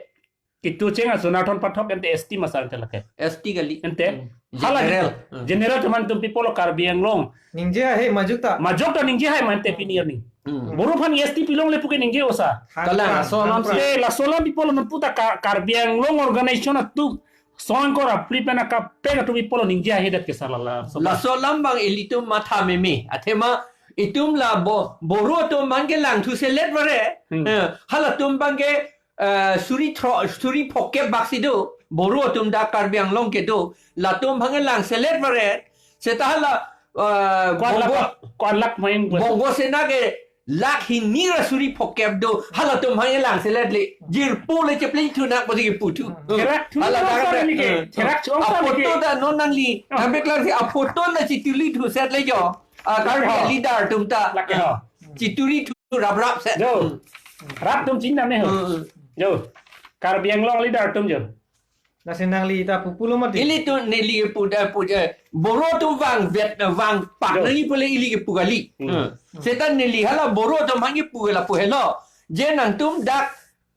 kitu cheng a Jonathan Pathak ante S T ma sar ante lake. S T kali. Ante Hmm. Hala General. Gitu. Hmm. General atum aphan itum pipolo Karbi Anglong. Ningje hai majok ta. Majok ta ningje hai ma ante pini arni. Hmm. Boro aphan S T pilongle pu ke ningje osa. Kalang, laso alam si. Te laso alam pipolo non puta Ka-, Karbi Anglong organization atum songkor apli pen akaprek atum pipolo ningje hai det ke sala la. Laso alam bang ilitum matha meme. Athema itum la bo-, Boro atum aphan ke langthu selet vare. Hmm. Eh, halatum bang ke eh, suri thro-, suri phokep bak si do, Boro atum dak Karbi Anglong kedo, latum aphan ke lang selet vare, seta hala, eh, Kwan lak, Bongo, kwan lak main buat. Bongo Sena ke lakh hini ra suri phokep do, halatum aphan ke lang selet le, jirpo le chepleng thu nak pasi kipu thu. Therak thu Hala dak ongsa dak, ni ke, eh, therak chu ongsa ni ke. Aphoto ta non nangli, Oh. nang beklang si aphoto na chituli thu set le jo, ah, Karbi Oh. leader atum ta, Lake ho. chituri thu rap rap set. Jo. Hmm. Rat atum chinine ho. Hmm. Jo. Karbi Anglong leader atum jo. Lasi nangli ta pupulo mati. Ilitum neli pu da pu je. Boro atum vang vet vang pak Hmm. nangji pule ili kipu kali. Hmm. Hmm. Seta neli hala Boro atum aphan kipu lapu helo. Je nangtum dak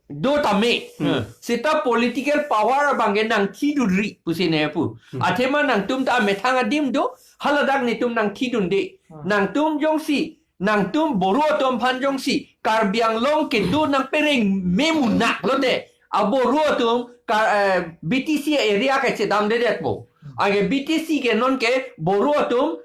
do tame. Hmm. Seta political power abang ke nangthidunri pusi ne pu. Hmm. Athema nangtum ta methang adim do, hala dak netum nangthidunde. Hmm. Nangtum jongsi nangtum Boro atum aphan jongsi Karbi Anglong kedo nangpereng memu nak lote, a Boro atum ka, eh, B T C area ke chedamdedetpo. Anke B T C ke non ke Boro atum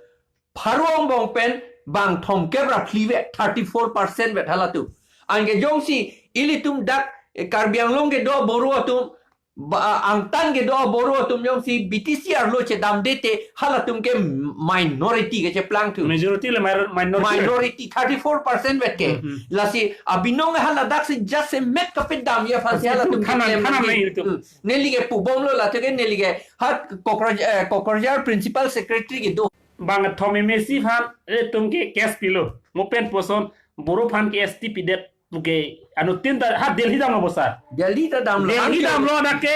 pharo angbong pen bang thomkep ra phli vet, thirty-four percent vet halatum. Anke jongsi ilitum dak, eh, Karbi Anglong kedo Boro atum, ba, angtan kedo Boro atum jongsi B T C arlo chedamde te halatum ke minority ke cheplang thu. Majority le minor-, minority. Minority thirty-four percent vet ke. Hmm, hmm. Lasi abinong hala dak si just se met kapedam ya aphansi halatum ke Thanan, klem thanan ke. Nang itu. Hmm. Neli ke pubomlo latum ke neli ke hat Kokraj-, eh, Kokrajhar principal secretary kedo. Bang thom mesi aphan, eh, tum ke case pilo. Mo pen puson, Boro aphan ke S T pidet, pu ke, anuttin ta, ha Delhi damlo bosa. Delhi ta damlo. Delhi Anke damlo dak ke,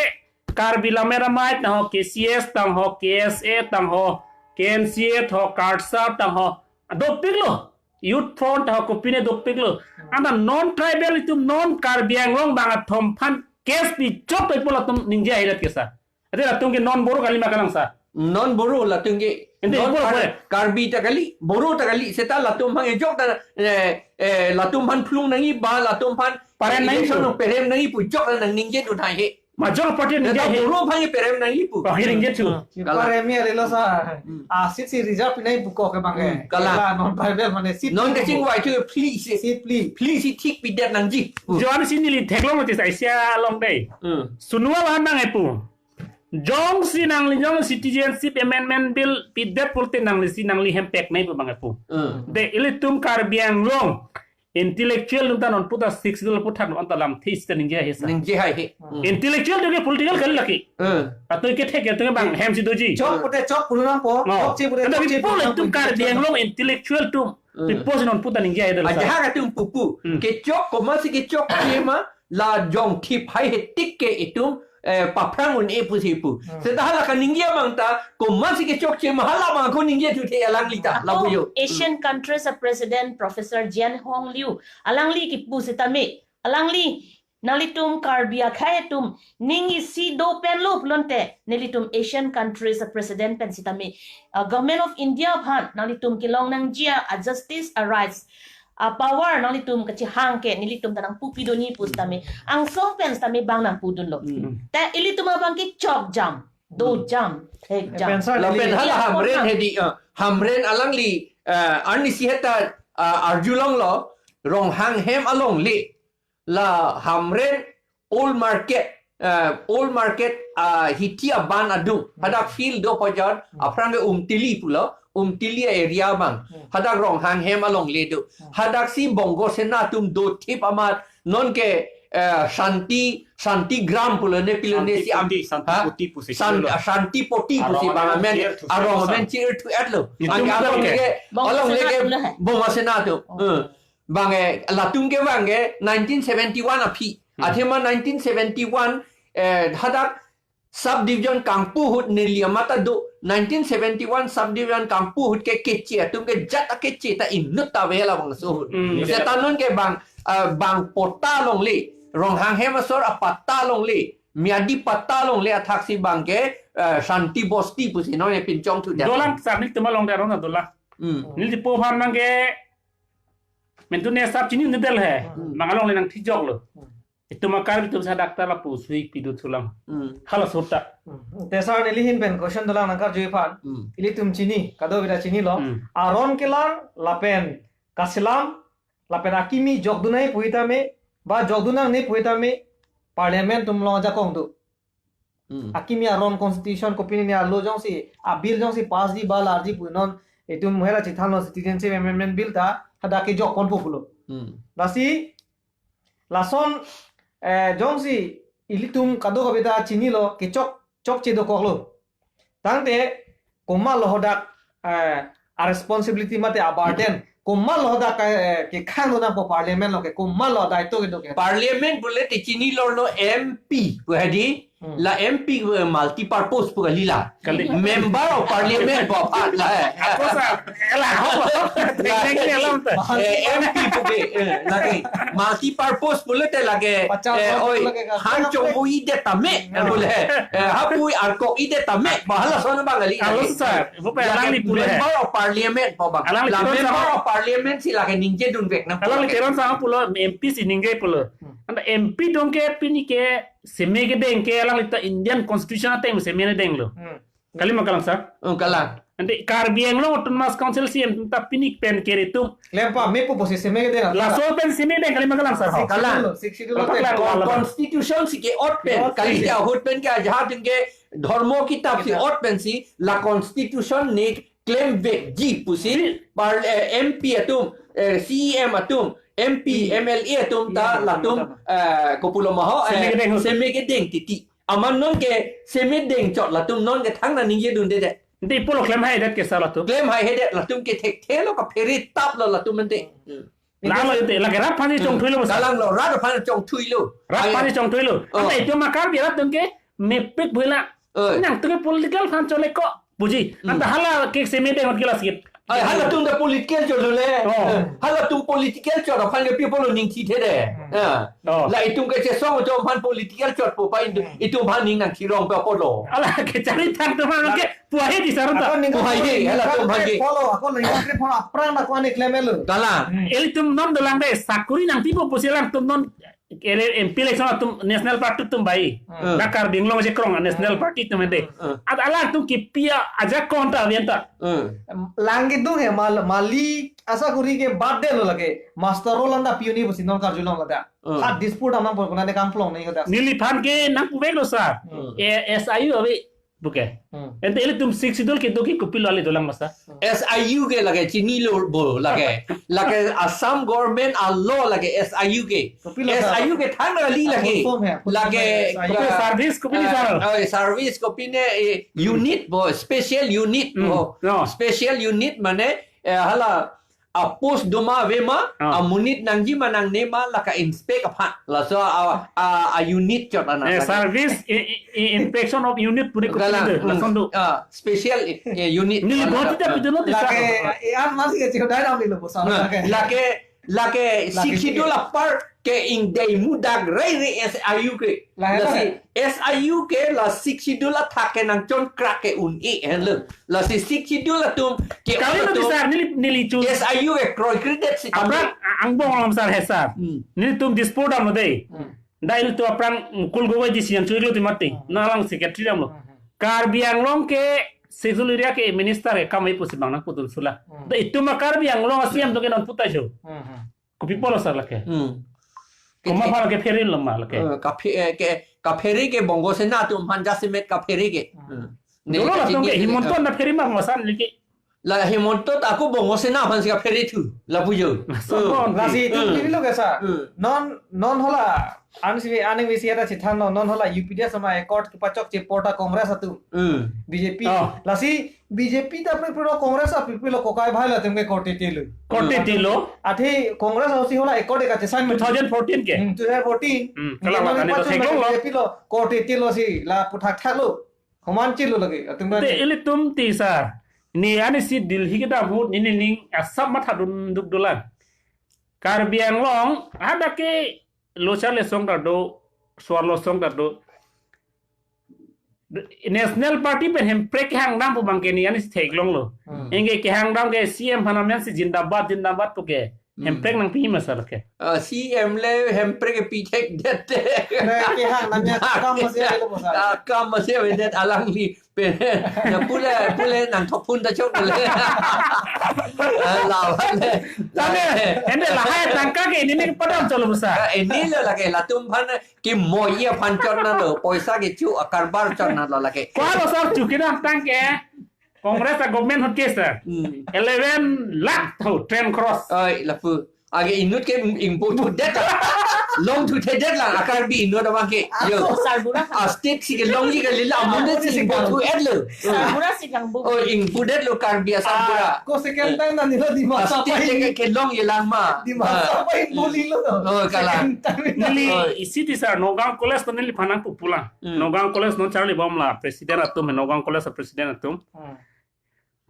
Karbi Lammet Amei tang ho, K C S tang ho, K S A tang ho, K N C A ho, KARSA tang ho. Dopiklo. Youth Front ho, kopine dopiklo. Anta non tribal itum non Karbi Anglong bang athom aphan case pichot to ipo latum ningje ahirat ke sa. Ante latum ke non Boro kali ma kalang sa. Non Boro latum ke. Ante non Boro Kar-, Boro. Karbi ta kali, Boro ta kali, seta latum aphan ejok ta, eh, eh, latum aphan phlung nangji ba, latum aphan Paren nangji election pu. Nang perem nangji pu jok nang ningje dun hai he. Major party ningje he. Doro aphan ke perem nangji pu. Oh, he ningje thu. Hmm. Kalang. Parem ya lelo sa. Hmm. Ah, seat si reserve nangji pu ko ke bang ke. Hmm, kalang. Kalang, non tribal mane seat. Non ke chingvai thu phli si. Seat phli. Phli si thik pidet nangji. Hmm. Johan si neli theklong ti sa isi along dei. Hmm. Sunu aphan nang epu. Jongsi nangli jong Citizenship Amendment Bill pidet pulote nangli si nangli hem pek nangji pu bang epu. Hmm. Dei ilitum Karbi Anglong intellectual atum ta non puta Sixth Schedule aputhak non ta lamthe sita ningje he sa. Ningje hai he. Hmm. Intellectual atum ke political kali lake. Hmm. Atoi kethek atum ke bang hem si doji. Chok pute chok pulo nangpo. No. Chokche pute anta chokche pulo nangpo. Ilitum Karbi Anglong intellectual atum. Hmm. Pipo si non puta ningje hai dei sa. Ajahak atum pupu. Hmm. Kechok komatsi kechokche ma la jongthip hai hetik ke itum, eh, paphrang un-e pusi pu. Hmm. Seta hala kaningje abang ta komatsi kechokche ma hala abang ako ningje thuthe alangli ta. Ako lapu jo. Asian countries a president Professor Jian Hong Liu alangli kipu sitame, alangli nanglitum Karbi akhei atum ning isi do pen lo pulote nelitum Asian countries a president pen sitame, uh, Government of India aphan nanglitum kelong nangji a justice a rights a power nanglitum kachehang ke nelitum ta nangpu pidunji pu sitame angsong pen sitame bang nangpudunlo. Hmm. Te ilitum abang ke chok jam, do jam, thek jam. Pen sar lapen neli hala Hamren hedi, uh, Hamren alangli, uh, arnisi heta, uh, arjulonglo Ronghang hem alongle la Hamren Old Market, uh, Old Market, uh, hithi aban adung. Hmm. Hadak field do pojor, hmm, aphrang ke Umtili pulo, Umtili area abang. Hmm. Hadak Ronghang hem alongle do. Hmm. Hadak si Bongo Sena atum dothip amat, non ke, uh, Shanti, Shanti Gram pulo ne pilo ne si am-, Shanti Poti, Shanti ha? Poti pusi Shan-, pulo. Shanti Poti pusi arong bang amen, amen chir thu arong sa amen chir thu et lo. Itum bang ke alongle ke, Bongo alongle Sena ke atum lo hai. Bongo Sena atum. Oh. Hmm. Bang ke, latum ke bang ke, nineteen seventy-one aphi. Hmm. Athema nineteen seventy-one, eh, hadak subdivision kangpu ahut neli amat ta do, nineteen seventy-one subdivision kangpu ahut ke keche atum ke jat akeche ta inut ta ave labangso ahut. Hmm. Seta non ke bang, eh, bang patta alongle, Ronghang hem asor apatta alongle, Miadi patta alongle athak si bang ke, eh, Shanti Bosti pusi non e pinchong thu dia. Dolang sar nelitum along dia rona dolang. Hmm. Neli ti po aphan bang ke, mentu ne sap chini ne del he. Hmm. Bang alongle nangthijok lo. Hmm. Itum akar itum sa doctor lapu sui pidu thulang. Hmm. Halaso ta. Hmm. Te sar neli ahin pen question dolang nangkarju aphan. Hmm. Ilitum chini, kadokave ta chinilo. Hmm. Aron kelang lapen kasilam lapen akimi jokdun nangji pu sitame, ba jokdun nangne pu sitame, parliament atum along ajakong do. Hmm. Akimi aron constitution kopine ne alo jongsi, a bill jongsi pass ji ba larji pu non, itum hela chethanlo citizenship amendment bill ta, hadak ke jokponpo pulo. Hmm. Lasi, lason, eh, jongsi ilitum kadokave ta chinilo, kechok, chokche dokoklo. Tangte, komatlo hadak, eh, a responsibility mate a burden, komatlo hadak, eh, kekhang do nangpo parliament along ke, komatlo daito kedo ke. Parliament pulote chinilo no M P pu hedi, Hmm. la M P pu multi purpose pu kali la. Kali. Member of Parliament pu aphan la, eh. Ako sa, ela, ako. Tengeng ni alam ta. Eh, M P pu ke, eh, lake multi purpose pulote lake, Pachal eh, purpose oi, lake ka. Han chongvoi det tame, Hmm. pule. Eh, hapui arkok idet tame, ba halason abang kali. Halason sa, bu pe la alangli pule. Member of Parliament pu bang. Alangli la Teron Member Sangma of Parliament si lake ningjedunvek nang. Alangli Teron Sangma pulo, M P si ningje pulo. Hmm. Anta M P atum ke pini ke seme kedeng ke alangli ta Indian Constitution ateng seme kedenglo. Hmm. Kali ma kalang sar? Hmm, kalang. Ante Karbi Anglong Autonomous Council si em ta pini pen kere atum. Lempa, mepo pusi seme kedeng. Laso pen seme kedeng kali ma kalang sar? Sixth Schedule, kalang. Sixth Schedule. Kalang, kalang. Constitution si ke-ot pen, ke-ot kali pen. Ahut pen ke ajahak atum ke dhormo kitab si ot pen si la constitution ne klemvekji pusi, par, eh, M P atum, eh, C E M atum, M P, M L A atum ta latum, eh, kopulo ma ho, eh, seme kedeng ahut. Seme kedeng titi. Amat non ke seme dengchot latum non ke thangta ningjedunde det. Ante pulo klem haidet ke sar latum. Klem haihedet latum ke thekthelo kaphere taplo latum ante. Hmm. Lalo ante, lake rat aphan si chongthuilo basa. Kalanglo, rat aphan chongthuilo. Rat aphan si chongthuilo. Oh. Ante itum akar birat atum ke mepik bela. Oh. Nangtum ke political aphan chole ko. Buji. Hmm. Anta hala ke seme deng ahut ke la sikit. Ai, halatum ta political chot le. Oh. Eh, halatum political chot aphan ke people ningthi the de. Hmm. Ya. Oh. La itum kechesong atum aphan political chotpo pa itum, hmm, itum aphan ning nangthirongpo pulo. Ala kecharli thang atum aphan ke puhai di sar ta. Ako ning puhai, ning halatum aphan ke follow, ako ning follow aphrang ako ani klemelo. Kalang. Hmm. Ilitum non dolang de sakuri nangpipo pusi alangtum non Ele M P election atum National Party atum bai. Hmm. La Karbi Anglong je krong National Hmm. Party atum ende. Hmm. At alangtum kipi ajakong ta avian ta. Hmm. Lang kedung he mal mali asa kuri ke bad de lo lake. Master roll anta piuni pusi non karjulong lada. Hmm. Hat dispute amang pon kuna de kam plong ni kata. Neliphan ke nangpuvek lo sir. Hmm. Eh, S I U ave. Buke. Hmm. Ente ilitum Sixth Schedule kedo ke kopilo ale dolang ma sir. S I U ke lake chinilo bo lake. Lake Assam government a-law lake S I U ke. Kopilo sir. S I U ke thang kali lake. Full form hai, full form Lake hai, S I U. Kopi service, kopi ni sir? Ah, oh, service kopi ne, eh, unit bo, special unit Hmm. bo. No. Special unit mane, eh, hala a-post doma ave ma, Ah. amonit nangji ma nangne ma lake inspect aphan. Laso a, a, a-unit chot ana Eh, lake. Service i, i, i, inspection of unit puri Galang, kopilo de, hmm. Lason do. Ah, special, eh, unit. Neli Galang. Bhoti ta piduno di Lake, sir. Eh, an masih kecil dai ram ni lo bosan Nah, lake. Lake, lake Lake Sixth Schedule apar ke ingdei mudak rei rei S I U ke. Lah, Lasi, lah. S I U ke la Sixth Schedule athak ke nangchon krak ke un-e henlo. Lasi Sixth Schedule atum ke Kali no atum di sir, neli, neli chu. S I U ke kroikredet si Aphrang, kami. A-, angbong alam sir he sir. Hmm. Nelitum dispute damlo dei. Hmm. Da ilitum aphrang Mukul Gogoi di siang chu iklo ti mati. Hmm. Nalang secretary damlo. Hmm. Karbi Anglong ke Sixth Schedule area ke minister ke kam ai pusi bang nangpudun sula. Hmm. Da itum a Karbi Anglong a-C M do ke non putai chu. Hmm. Kopi pulo sir lake. Hmm. Komat aphan ke pherin lo ma lake. Eh, kaphe-, eh, ke, kaphere ke Bongo Sena atum aphan jasemet kaphere ke. Hmm. Hmm. Dolo Neli latum ke kachini Himanta eh. Na pherin ma masan lake. La Himanta ta ako Bongo Sena aphan si kaphere thu. Lapu jo. Sabon. Hmm. Lasi itum Hmm. pililo ke sir. Hmm. Non, non hala. An si, an si ada chithan non, non hala U P D sama accord kepachok chepota Congress atum. Hmm. B J P. Oh. Lasi B J P ta pre pro Congress a pre pro kokai bhai latum ke korte telo. Korte telo. Athe Congress hosi hala accord ka chesan Two thousand fourteen ke. Hmm, two thousand fourteen. Hmm, India kalau nang makan itu pachok thek long lo. B J P lo korte telo si la puthak thak lo. Homan chelo lake. Atum Te nang. Ilitum ti sir. Ni ani si Delhi kedam ahut ni ni ning asap matha dun duk dolang. Karbi Anglong ada ke lochar lesong ta do, suar losong ta do. National Party pen Hemprek kehang dam pu bang ke ni ani si theklong lo. Hmm. Anke kehang dam ke C M aphan amen si zindabad, zindabad pu ke. Hmm. Hemprek nangpi ma sir ke. Ah, C M le Hemprek ke pi thekdet te. Hemprek kehang dam ya kam masih ada lo sir. Ah, kam masih ada alangli. Pe, na pule, pule nangthok phun ta chok le. Ah, lawan le. Tame, ende lahai tangka ke ini ni padam cholo sir. Ah, ini lo lake latum aphan ke moya aphan chot na lo, poisa ke chu akarbar chot na lo lake. Kwa lo sir chu kinam tang ke. Congress a government ahut ke sir. Hmm. Eleven lakh tho train cross. Oi, lapu. Age inut ke ingpu thudet la. Long thuthedet la, a Karbi inut abang ke. Yo. Sarbura. A state si ke longji kali la, amonit si ingpu thu-et lo. Sarbura si kangpu. Oh, ingpudet lo Karbi a sarbura. Ah, ko second time na nilo Dimasa A state pai. Ke, ke longji lang ma. Dimasa Ah. Pai boli lo. Oh, kalang. Second time. Neli Oi. Isi ti sir, Nagaon College to neliphan nangpu pulang. Hmm. Nagaon College non charlibom la, president atum, Nagaon College a president atum. Hmm.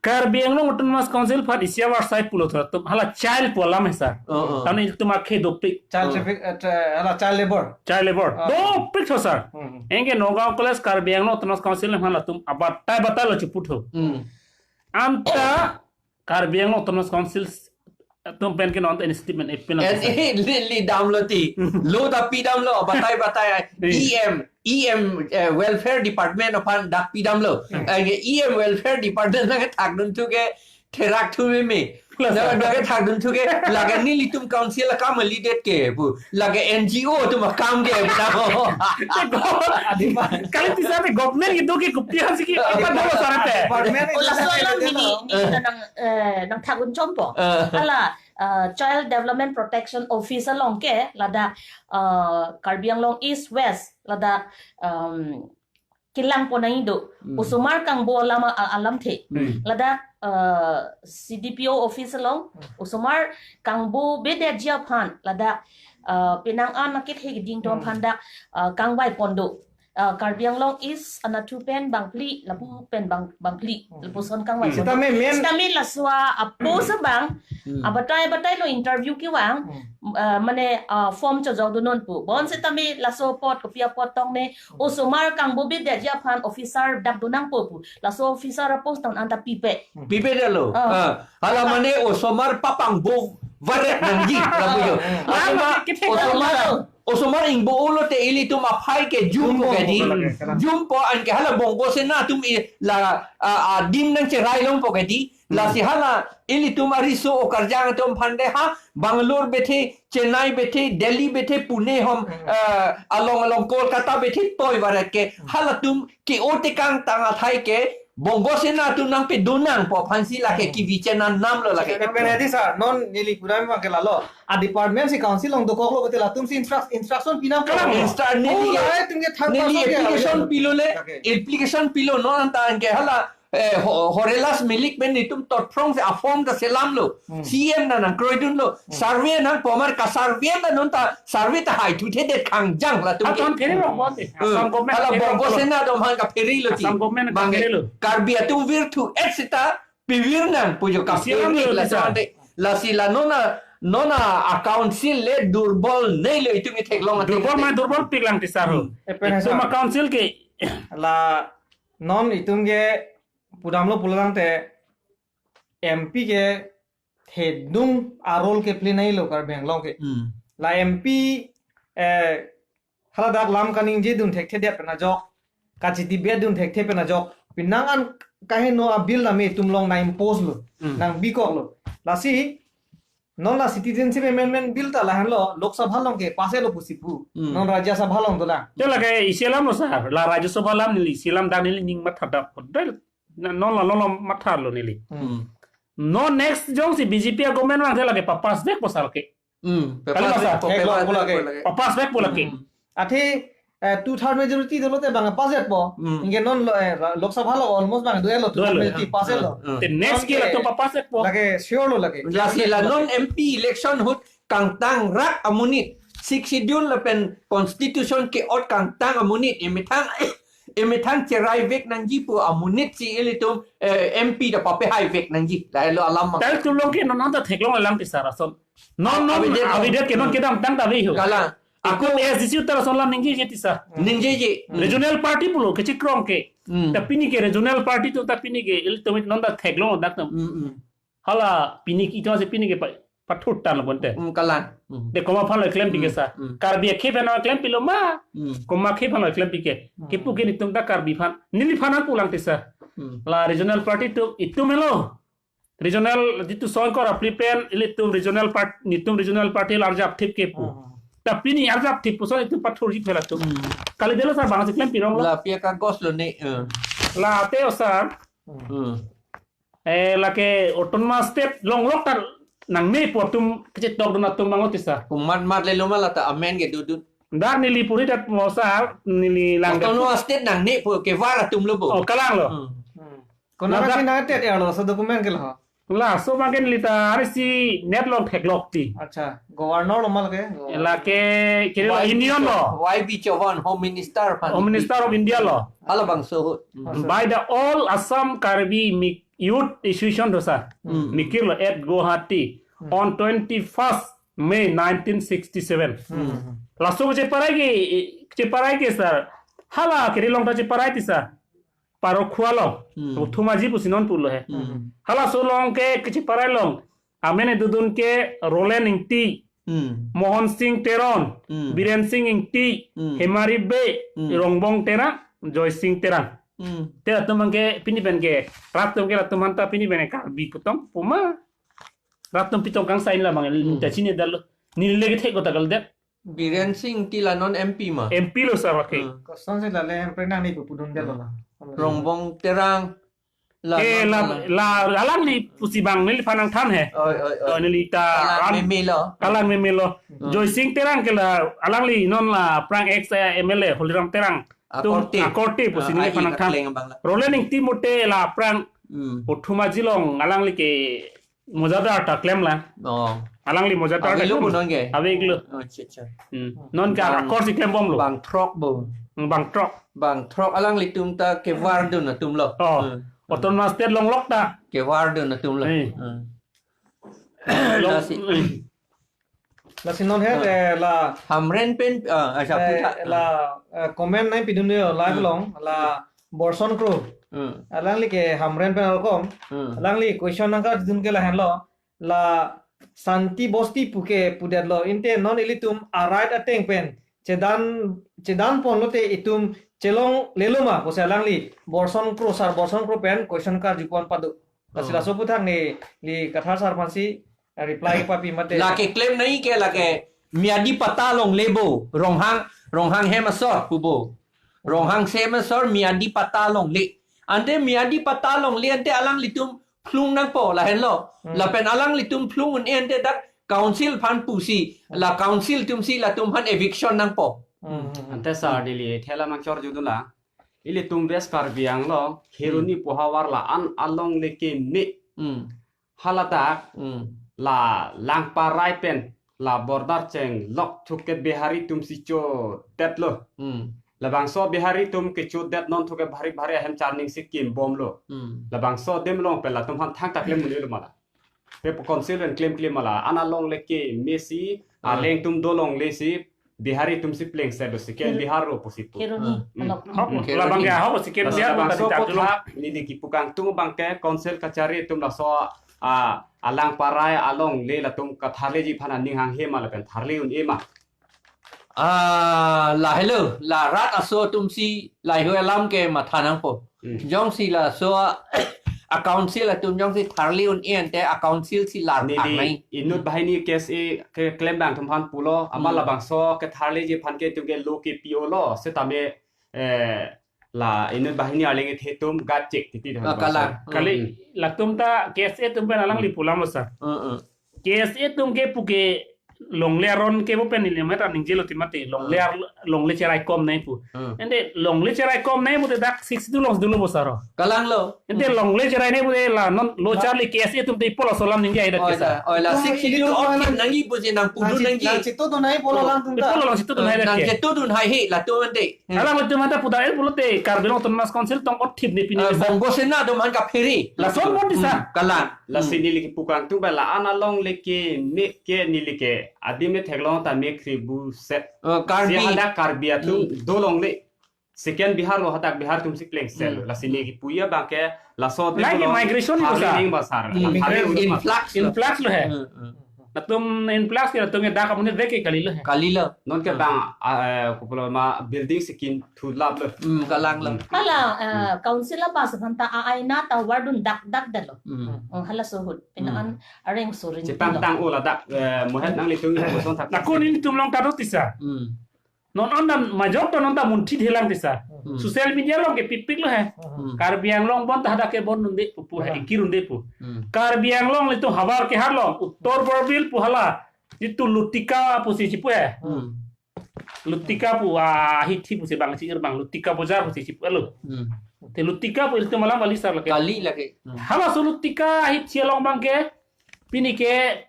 Karbi Anglong Autonomous Council aphan isi avarsai pulo tho atum hala child pu alam he sir. Oh, oh. Tame itum akhei dopik. Child Oh. traffic, eh, tra-, hala child labor. Child labor. Oh. Dopik tho sir. Hmm. Anke Nagaon College Karbi Anglong Autonomous Council aphan latum abatai batai lo chipu tho. Hmm. Anta Karbi Anglong Autonomous Council atum pen ke non initiative men epin lang. Eh, eh, li, li dam lo ti. Lo ta pi dam lo, batai, batai. Eh. E M, E M, eh, Welfare Department aphan dak pi dam lo. Hmm. Eh, E M Welfare Department nang thakdun thu ke therak thu me me. Plus. Na, na ke thakdun thu ke, lake nelitum council akam lidet ke, pu. Lake N G O atum akam ke, pu na. Kali ti sir government gitu ke kopi aphan si ke, apa dolo sir te? Department Oh, laso alam ini, ini Eh. Nang, eh, nang thakdun chompo. Eh. Hala, eh, Child Development Protection Office along ke, ladak, eh, Karbi Anglong East West, ladak, em, kelang pon nangji do. Hmm. Osomar kangbo alam a-, alamthe. Hmm. Ladak, eh, C D P O office along, Hmm. osomar kangbo bedetji aphan, ladak, eh, penang an akethe keding atum Hmm. aphan dak, eh, kangvai pon do. Eh, Karbi Anglong East anatthu pen bangphli, lapu pen bang, bangphli, Hmm. lapuson kangvai Hmm. pon do. Sitame men Sitame laso a-post abang, Hmm. abatai batai lo interview kevang, Hmm. eh, mane, eh, form chojokdun non pu. Bon sitame laso apot, kopi apot tong ne, osomar kangbo bedetji aphan officer dakdun nangpo pu. Laso officer a-post tong anta pipe. Pipe detlo. Ah. Ah. Hala mane osomar papangbo Varet nangji, lapu jo. Lama Osomar, kithek osomar, lama. Osomar ingbo-o lote ilitum aphai ke jumpo Jumpo ke di. Lama. Jumpo anke hala Bongo Sena atum i la, a, adim nangcherai longpo ke di. Hmm. Lasi hala ilitum ariso okarjang atum aphan de ha, Bangalore bethe, Chennai bethe, Delhi bethe, Pune hom, Hmm. eh, along along Kolkata bethe toi varet ke. Hmm. Halatum ke-o tekang tang athai ke, Bongo Sena atum nangpedun nangpo aphansi lake Hmm. kivichennam lo lake. Pen adi sir, non neli pura memang ke lalo. A department si council along dokoklo betul atum si instruct-, instruction pinangpo. Kalang. Instru-, neli Oh, ke, lahai atum ke thang neli pasok ke application alo. Pilo le, Lake. Application pilo non anta anke hala, eh, ho-, Horelash Milik pen netum totphrong si a-form ta selamlo. Hmm. C M na nangkroidunlo. Hmm. Survey nangpo mar ka survey ta non ta survey ta haithuthedet kangjang latum ke. Aton pherelo bote. Hmm. Assam government Hala pherelo Bongo bote. Sena atum aphan kapherelo ti. Assam government Bang ke kapherelo. Karbi atum virthu et seta pivir nang pujo Isi kaphere alam lo la bisa. Chonte. Lasi la non a, non a council le durbol nei lo itum itheklong ate Durbol kate. Ma durbol piklang ti sir ho. Hmm. Eh, pen Itum sir. A council ke La non itum ke pudamlo pulang te M P ke thedung a-role ke play nei lo Karbi Anglong ke. Hmm. La M P, eh, haladak lam kaningje dun thekthedet pen ajok, kachidi bet dun thekthe pen ajok, penang an kaheno a-bill name itum along nang-impose lo, Hmm. nangbikoklo. Lasi non la Citizenship Amendment Bill ta lahenlo, Lok Sabha along ke pass lo pusi pu. Hmm. Non Rajya Sabha along dolang. Te lake isi alam lo sir, la Rajya Sabha alam neli isi alam dak neli ning mathadap. Dal, na, non la, non la matha lo neli. Hmm. Hmm. Non next jongsi B J P a-government vang te lake pa-pass vekpo sir ke. Hmm. Kali pass masa? Vekpo, Veklo pass pula vekpo ke. Lake. Pa-pass vekpo lake. Hmm. Athe, eh, two third majority dolo te bang pass vekpo. Hmm. Ingke non lo, eh, Lok Sabha along almost bang do-etlo, two third Dolo, majority ah, pass ah, lo. Ah. Te next Non ke ke latum pa-pass vekpo. Lake sure lo lake. Lasi la non M P election ahut kangtang rak amonit. Sixth Schedule lapen Constitution ke-ot kangtang amonit. Emethang, emethang cherai vek nangji pu amonit si ilitum, eh, M P ta papehai vek nangji. Lahelo alam mang. Tal tulong ke non ta theklong alam ti sir ason. Non, non, Abidet lo. Abidet ke non Hmm. kedamtang ta ave ho. Kalang. Akun A S D C utar ason lam ningjeje ti sir. Hmm. Ningjeje. Hmm. Regional party pulo kechikrong ke. Hmm. Ta pini ke regional party atum ta pini ke ilitum non ta theklong dak tam. Hmm, hmm. Hala pini ke itum si pini ke pa, pathur tan lo bonte. Hmm, kalang. Hmm. Te komat aphan lo klem pi ke Hmm, sir. Hmm. Karbi akhei aphan lo klem pilo ma. Hmm. Komat akhei aphan lo klem pi ke. Hmm. Kipu ke netum ta Karbi aphan. Neliphan an pulang ti sir. Hmm. La regional party atum itum helo. Regional jitu songkor apli pen ilitum regional part-, netum regional party la arjap thip ke pu. Hmm. Ta pini arjap thip puson itum pathurji phela atum. Hmm. Kalidetlo sir bang si klem pirong lo. La pia kagos lo ne, eh. La te o sir. Hmm. Hmm. Eh, lake autonomous state longlok ta nangne pu atum kechetokdun atum bang lo ti sir. Komat mat lelo ma la ta amen ke dudun. Dak neli puri dat mo sir, neli lang dat. Autonomous state nangne pu kevar atum lo bo. Oh, kalang lo. Hmm. Hmm. Kona Ladak kasi nang tet ya lo, so document ke lo. Laso bangke neli ta arsi net along theklok ti. Acha, governor lo mal ke? Lake, kiri lo Y B union Chau-, lo. Y B Chauhan, Home Minister aphan. Home Minister of India lo. Hala bangso ahut. Hmm. By the All Assam Karbi Mi-, Youth Association do sir. Hmm. Mikir lo at Guwahati Hmm. on twenty-first May nineteen sixty-seven. Hmm. Laso cheparai ke, cheparai ke sir. Hala kiri along ta cheparai ti sir. Parokhualo, Hmm. Uthum Aji pusi non pulo he. Hmm. Halaso along ke kecheparai along. Amen dudun ke Roland Ingti, Hmm. Mohan Singh Teron, Hmm. Biren Singh Ingti, Hmm. Hemari Bey, Hmm. Rongbong Terang, Joy Singh Terang. Hmm. Te latum bangke pini pen ke, rat atum ke latum aphan ta pini pen ke Karbi pu tong, puma. Rat atum pi tong kangsai la bang, Hmm. ta chinidetlo. Neli le kethek ko ta kaldet. Biren Singh Ingti la non M P ma? M P lo sir, okay. Hmm. Kosonsi la le M P nangne pu pudundetlo la. Rongbong Terang. La, Eh, non la, la. La, alangli pusi bang neliphan nangthan he. Oi, oi, oi. Oh, neli ta Kalang ran-, meme lo. Kalang meme lo. Hmm. Joy Singh Terang ke la, alangli non la aphrang ex, eh, M L A Holiram Terang. Atum akorte. Akorte pusi Ah, neliphan ai, nangthan. Kakleng abang la. Roland Ingti mate la aphrang Hmm. Uthum Aji along, alangli ke mojadar ta klem la. Oh. Alangli mojadar ta Ave lo klem. Pu non ke? Ave lo. Oh, acha, acha. Hmm. Non ke Bang, akor si klembomlo. Bang throk bo. Hmm, bang throk. Bang throk alanglitum ta kevardun atum lo. Oh. Hmm. Autonomous state longlok ta. Kevardun atum lo. Eh. Hmm. Long, Lasi. Hmm. Lasi non he, Hmm. eh, la Hamren pen, ah, acha, eh, puta. La, eh, comment nangpidun yo live Hmm. along, la Borson Kro. Hmm. Alangli ke Hamren pen alkom. Hmm. Alangli question nangkardun ke lahenlo. La Santi Bosti puke pudetlo, ante non ilitum a-right ateng pen chedan, chedan ponlote itum chelonglelo ma pusi alangli Borson Kro, sir Borson Kro pen question karju pon pado. Lasi Oh. laso aputhak neli Kathar sir aphansi reply papi mate. Lake claim nai ke lake Miyadi pata longle bo, Ronghang, Ronghang hem asor pu bo. Ronghang hem asor Miyadi pata longle. Ante Miyadi pata longle ante alanglitum phlung nangpo lahenlo. Hmm. Lapen alanglitum phlung un-e ante dak council aphan pusi, la council atumsi latum aphan eviction nangpo. Hmm, hmm, hmm. Ante sir, neli thela mangchor judula. Ilitum West Karbi Anglong, Kheroni Hmm. pu havar la-an alongle keme. Hmm. Haladak, Hmm. la Langparai pen, la border chenglok thuke Bihari atumsi chodetlo. Hmm. Labangso Bihari atum kechodet non thuke Bihari, Bihari ahem charning si kimbomlo. Hmm. Labangso adim along pen latum aphan thangta claim un-elo ma la. Pe pu council pen claim claim ma la. An alongle keme si, Hmm. aleng atum dolongle si, Bihari atumsi plengsetlo, second Hmm. Bihar lo pusi pu. Kheroni, Hmm. alok. Hok, Hmm. labang ke, hok, second Laso Bihar lo labangso tadi tak dulu. aputhak, neli kipu kangtung abangke, council kachari atum laso, ah, a Langparai alongle latum katharleji aphan aning hanghe ma lapen tharle un-e ma. Ah, lahelo, la rat aso atumsi lahelo alam ke matha nangpo. Hmm. Jongsi laso a, a council atum jongsi tharle un-e ante a council si lar Neli tang nai. inut banghini K S A keklem abang atum aphan pulo, amat Hmm. labangso ketharleji aphan ke itum ke lo kepi-olo, setame, eh, la inut banghini arleng ethe atum gat chek titi Ah, dah kalang. bangso. Kali, Hmm. latum ta K S A atum pen alangli Hmm. pulang lo sir. Hmm, hmm. K S A atum ke puke longle aron ke bo pen neli mata ningjelo timate. Longle Ah. ar, longle cherai kom nai pu. Hmm. Ante longle cherai kom nai pute dak Sixth Schedule along si dolo bo sir. Kalang lo. Ante Hmm. longle cherai nai pute la non lo Ah. charli K S A atum te ipo laso alam ningje ai dak Oh, kesa. Oh, la Itum, Sixth Schedule itum othip mana nangji pusi nangpudun nangji, nangji. nangchitudun hai pulo Oh, alanglitum ta. ipo laso nangchitudun hai Oh, dak kesa. nangchitudun hai he, latum ante. Hmm. Alangtum anta putar el pulote Karbi Anglong Autonomous Council tong othip ne pini Ah, kesa. Bongo Sena atum aphan kaphere. Lason bon tisa. Hmm, kalang. Lasi Hmm. neli kipu kangtung ba la-an alongle keme ke neli ke adim le theklong ta me khri bu set. Oh, Karbi. Si hadak Karbi atum Hmm. dolongle. Second Bihar lo, hadak Bihar atumsi plengsetlo. Hmm. Lasi neli kipu abangke laso adim Lagi lo migration ni tharle basa. ning ba sir. Hmm. Tharle un-e ma. Influx lo. Influx lo he. Hmm, hmm. Latum influx ke latum ke dak amonit vek ke kalilo he. Kalilo. Non ke Hmm. bang, ah, eh, kopulo ma building si kinthulaplo. Hmm, kalang lo. Hmm. Hala, eh, Hmm. council abas aphan ta a-aina ta vardun dak dak detlo. Hmm. Oh, halaso ahut. Pina Hmm. an areng sorin Chepangtang lo. o ladak, eh, mohet nanglitum ingkoi puson thak. Laku nelitum along ta do tisa. Hmm. Non on dam majok to non ta munthi dhelang tisa. Hmm. Social media along ke pipik lo he. Hmm. Karbi Anglong bon ta hadak ke bon unde pu pu he, Hmm. ingkir unde pu. Hmm. Karbi Anglong ilitum havar kehar along, Uttor Borbil pu hala, jitu Lutika pusi chipu he. Hmm. Lutika pu, ah, hithi pusi bang si ir bang, Lutika Bojar pusi chipu alo. Hmm. Te Lutika pu ilitum alam kali sir lake. Kali lake. Hmm. Halaso Lutika hithi along abangke, pini ke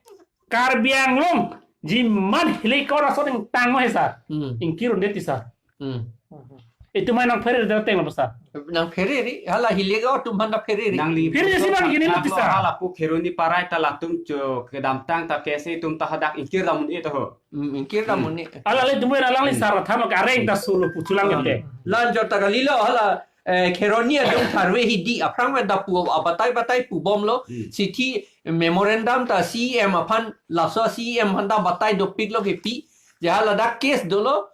Karbi Anglong, jiman hilik arat ason ingtang he sir. Hmm. Ingkir unde tisa. Hmm. Itum mai nangphere dak teng lo basa. Nangphere ri, hala hilik atum aphan nangphere ri. Nangli Phere si bang gini lo tisa. Hala pu Kheroni parai ta latum cho kedamtang ta K S A atum ta hadak ingkir dam un-e ta ho. Hmm, ingkir dam Hmm. un-e. Ala le tumwe alangli Hmm. sar than lo kareng ta solo puchulang Hmm. kete. Lan jor ta kalilo hala, eh, Kheroni atum tharve hidi aphrang pen ta pu abatai batai pubomlo. Hmm. Sithi memorandum ta C E M aphan, laso C E M aphan ta batai dopiklo kepi. Ja ladak case dolo,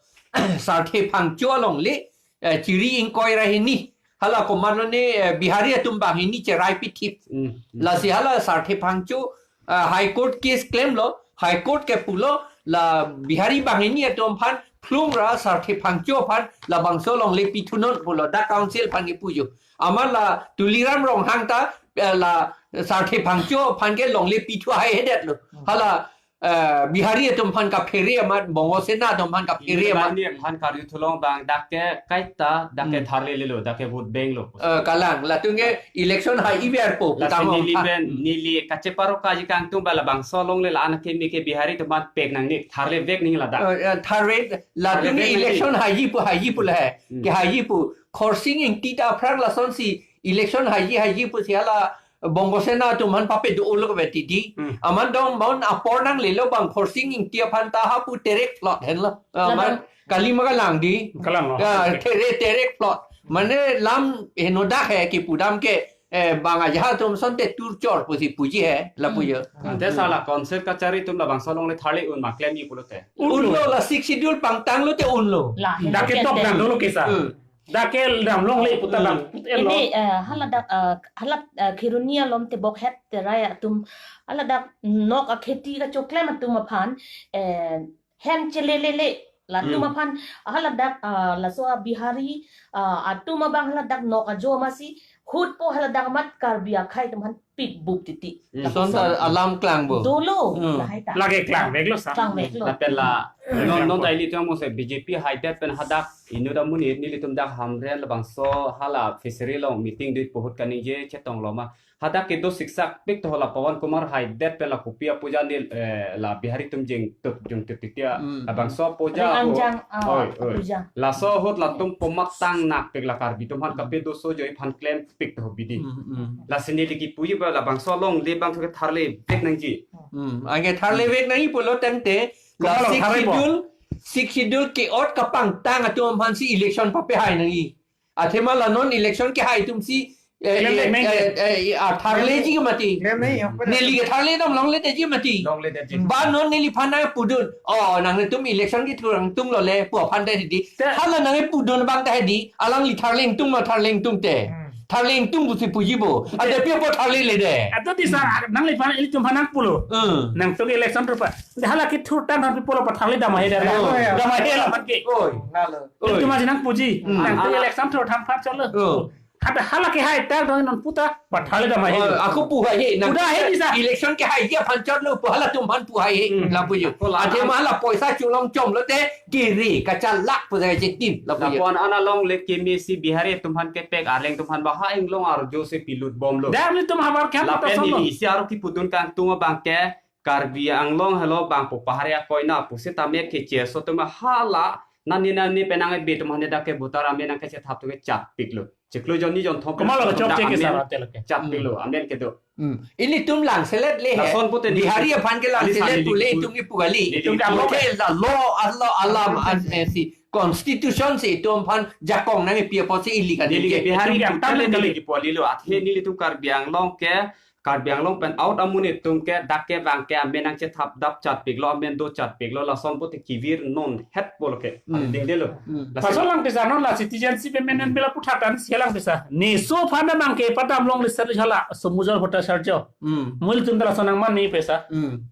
Sarthe Phangcho alongle, eh, chiri ingkoi ra hini. Hala komatlo ne, eh, Bihari atum banghini cherai pithip. Hmm. Lasi hala Sarthe Phangcho, eh, High Court case klemlo, High Court ke pulo, la Bihari banghini atum aphan phlung ra Sarthe Phangcho aphan labangso longle pithunon pulo, dak council aphan kipu jo. Amat la Tuliram Ronghang ta, eh, la Sarthe Phangcho aphan ke longle pithu haihedet lo. Hmm. Hala, eh, Bihari atum aphan kaphere amat, Bongo Sena atum aphan kaphere Inut amat. banghini aphan karju thulong bang dak ke kaita, dak ke Hmm. tharle lelo, dak ke vote bank lo. Eh, kalang, latum ke election haiver po, Lasi putang neli hong. pen, Hmm. neli kacheparo kaji kangtung ba labangso longle la-an keme ke Bihari atum aphan pek nangne, tharle vek nangji ladak. Eh, eh, tharle, latum Tharle ke vek nangji. election haiji pu, haiji pu la he. Hmm. Ke haiji pu, Khorsing Ingti ta aphrang lasonsi election haiji, haiji pusi hala Bongo Sena atum aphan pape do-olo ke titi. Hmm. Amat dong bon apor nanglelo bang Khorsing Ingti aphan ta hapu terek plot henlo. Amat Labang. kali ma kalang di. Kalang lo. Ya, tere terek plot. Mane lam henodak he kipu dam ke. eh, bang ajahak atum asonte tur chor pusi puji he, lapu jo. Hmm. Ante sala council kachari atum labangso alongle tharle un ma klemji pulote. Unlo. Unlo, la Sixth Schedule pangtanglote unlo. La, Dak ke tok dak dolo ke sir. Hmm. Dak ke dam longle puta Hmm. dak put-et lo. Ini, eh, haladak, eh, hala, eh, Kheroni along Tebokhet Terai atum, haladak nok akheti kachoklem atum aphan, eh, hem chelelele latum Hmm. aphan, haladak, ah, laso a Bihari, ah, atum abang haladak nok ajo masi, hutpo haladak amat Karbi akhei atum aphan pik bup titi. Hmm. Lapuson. Sonta alam klangpo. Dolo, Hmm. lahai ta. Lake klangveklo sir. Klangveklo. Lapen la, non, non ta ilitum mo se B J P haidet pen hadak inut amonit nelitum dak Hamren labangso hala fishery along meeting dui puhut kaningje chetong lo ma. Hadak kedo siksak pik to la Pawan Kumar haidet pen la kopi apuja neli, eh, la Bihari atum jeng tup jung tup titia. Hmm. Labangso apuja Ring ho. Anjang, ah, Oi, oi. apuja. Laso ahut latum pomat tang nak pik la Karbi atum aphan kape doso joi aphan klem pik to bidi. Hmm, hmm. Lasi neli kipuji ba labangso alongle abang ke tharlevek nangji. Hmm. Anke tharlevek nangji pulo tangte la Komat along Sixth tharlepo? Schedule, Sixth Schedule ke-ot kapangtang atum aphansi election papehai nangji. Athema la non election kehai atumsi, eh, Klem eh, nangji. eh, eh, ah, tharleji ke mati. Klem nangji, ya, Neli ke tharle dam longle teji mati. Longle teji. Ba non neliphan nangpudun. Oh, nangtum election kethur ingtung lole, pu aphan ta hedi. Te- Hala nangpudun abang ta hedi. Alangli tharle ingtung ma tharle ingtungte. Hmm. Tharle ingtung pusi pujipo. Te- Ante pi apot tharlele de. Ato di sir, nangliphan ilitum aphan nangpulo. Hmm. Nangtum election thurpa. Hala kethur tang nangpi pulo pa tharle dam ahe de. Oh. Dam ahe la man ke. Oi. Nalo. Oi. Ilitum aji nangpuji. Hmm. Nangtum Ah, ah. election thur thamphan chotlo. Oh. Hada hala kehai ta dong non puta pa tharle dam ahe. Oh, ako puhai he. Nang Puda he di sir. Election kehai dia aphan chotlo, pu halatum aphan puhai he. Hmm. Lapu jo. Ako la Athema hala poisa chulong chomlote kiri kachalak pu jai chetin. Lapu jo. Lapu-an alongle kemesi Bihari atum aphan kepek, Arleng atum aphan ba ha inglong arjo si pilut bomlo. Dak nelitum havar kehap Lapen ta solo. Neli isi aro kipudun kangtung abang ke Karbi Anglong helo bangpo pahari akoina pusitame keche aso atum hala nani nani penang e betum hane dak ke butar amen nangkechethap atum ke chat piklo. Chiklo jonni jonthom Komat lo chok dak cheke amen sir ante lake. Chat piklo, Hmm. amen kedo. Hmm. Ilitum langselet le he. Lason pute ni Bihari aphan ke Ali langselet sani pule di itum kipu kali. Itum Itum ke ke alo la law, law, alam, Alam. as, eh, si constitution si itum aphan jakong nangpi apotsi ili kan Neli ke ke. Bihari Itum ke putar le atam neli kali. Kipu ali lo. Athe nelitum Karbi Anglong ke Karbi Anglong pen out amonit atum ke dak ke bang ke amen nangchethap dap chat piklo, amen do chat piklo, lason pute kevir non het bol ke. Hmm. Dingdelo. Hmm. Lason Pasolang pisa non la citizenship amendment bill aputhak an selang pisa. Neso aphan abang ke padam longle sir hala Somujol Bhattacharya. Hmm. Mo ilitum ta lason nangman ni pisa. Hmm.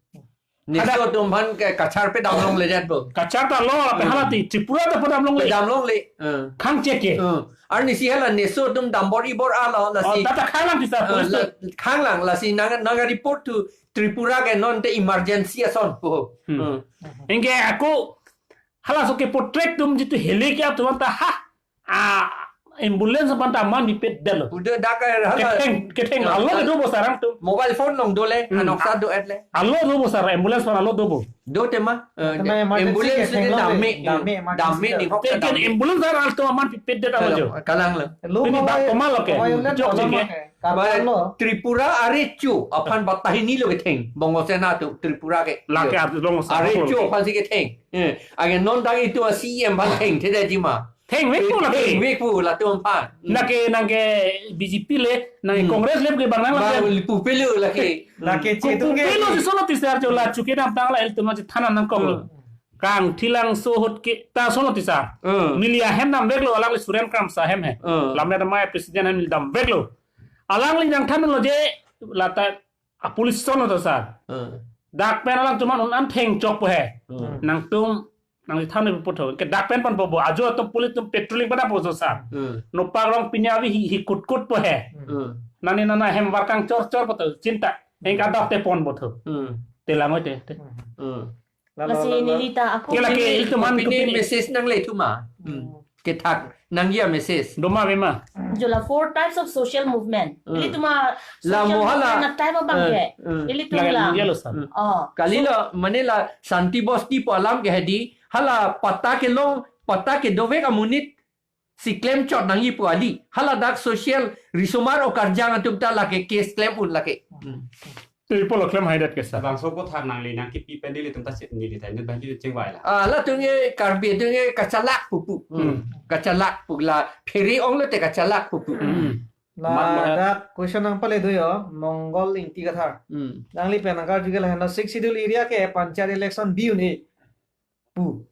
Neso Ada. atum aphan ke kachar pedam longle jat bo. Kachar ta lo, lapen Hmm. hala ti Tripura ta padam longle. Pedam longle. Hmm. Khang cheke. Hmm. Arnisi hala neso atum dambor ibor alo Oh, lasi. tata khanglang pisa, Hmm, police la, tu. khanglang lasi nang, nang report to Tripura ke non te emergency ason po. Hmm. Hmm. Anke ako halaso ke portrait atum jitu hele ke atum ta ha. Ah, ambulance aphan ta aman bipet delo. Udah dak ke hala Ketheng, ketheng, Ya, alo kan. kedo bo sir nangtum. Mobile phone along dole, Hmm. anoksa do-et le. Alo do bo sir, ambulance aphan alo do bo. Do tema, eh, Tema emergency ambulance ketheng ni lo dame, le. Dame emergency dame lo. ni hok Te ka ken dame. ambulance sir nangtum aman bipet det alo jo. Kalang lo. Lo Ini mobile, bak komat lo ke. mobile ulen Jok lo jok lo ke. ke. Kapan Ba lo? Tripura arecho aphan batahini lo ketheng. Bongo Sena atum Tripura ke. Lake Yo. artu Bongo Sena Arecho aphan si ketheng. Eh, anke non dak itum a C E M aphan thengthedetji ma. Thengvekpo lake. Thengvekpo latum aphan. Hmm. Nangke, nangke B J P le, nangke Hmm. Congress le ke bang nang Ba lake. Pupelo lake. Lake Pu-, chetu ke. Pupelo si sono ti sir jo la chuke damtang la ilitum ma chethan nangkok lo. Hmm. Kangthilangso ahut ke ta sono ti sir. Hmm. Neli ahem damveklo alangli Suren Kramsa ahem he. Hmm. Lammet amei president ahem neli damveklo. Alangli nangthanlo je lata a police sono to sir. Hmm. Dak pen alangtum an un an thengchokpo he. Hmm. Nangtum nangthan puthot. Ke dak pen ponpo bo. Ajo atum police atum patrolling padampo jo sir. Hmm. Nopak rong pini avi hi, hi kut kut po he. Hmm. Nani nana hem var kangchor chor po to. Chinta. Eng ka dak te ponpo to. Hmm. Te lang oi te, te. Hmm. Lalo, Lasi lalo. neli ta ako Kela ke Opinion, ilitum an opinion kepini. message nangle thuma. Hmm. Hmm. Kethak nangji a message. Doma vema. Jo la four types of social movement. Hmm. Ilitum a La social mohala. movement a type abang Eh, ke. eh. Ilitum Lake lang. India lo sir. Hmm. Oh. Kali So lo mane la Shanti Basti pu alam ke hedi hala patta kelong, patta kedovek amonit si klemchot nangji pu ali. Hala dak social risomar okarjang atum ta lake case klem un lake. Hmm. Te ipo lo klem haidet ke sir. Bangso aphuthak nangli nangkipi pen nelitum ta si neli ta inut bang neli chingvai la. Ah, latum ke Karbi atum ke kachalak pupu. Hmm. Kachalak pu la phere onglo te kachalak pupu. Hmm. Ladak question nangpale do yo, Mongol Ingti Kathar. Hmm. Nangli pen nangkarju ke lahenlo, Sixth Schedule area ke panchayat election bi un-e pu.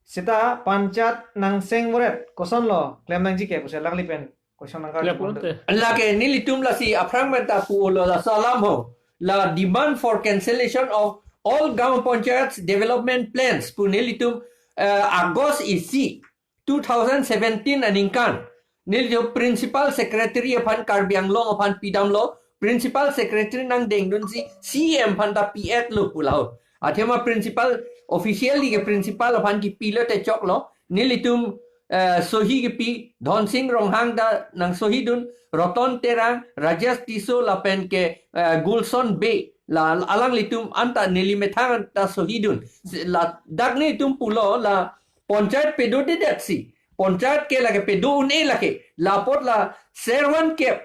Seta panchayat nangseng voret kosonlo klem nangji ke pusi alangli pen question nangkarju. Klem pon te. Lake nelitum lasi aphrang pen ta pulo, laso alam ho. La demand for cancellation of all Gaon Panchayats development plans pu nelitum, eh, August isi two thousand seventeen aningkan nelitum principal secretary aphan, Karbi Anglong aphan pidamlo, principal secretary nangdengdunsi C E M aphan ta pi-etlo pulo. Athema principal, officially ke principal aphan kipilo te choklo, nelitum, eh, sohi kipi, Dhonsing Ronghang ta nangsohidun, Roton Terang, Rajesh Tisso lapen ke, eh, Gulson Bey, la alanglitum anta neli methang ta sohidun. Si-, ladak nelitum pulo la panchayat pedodedetsi, panchayat ke lake pedo un-e lake, la apot la servan kep,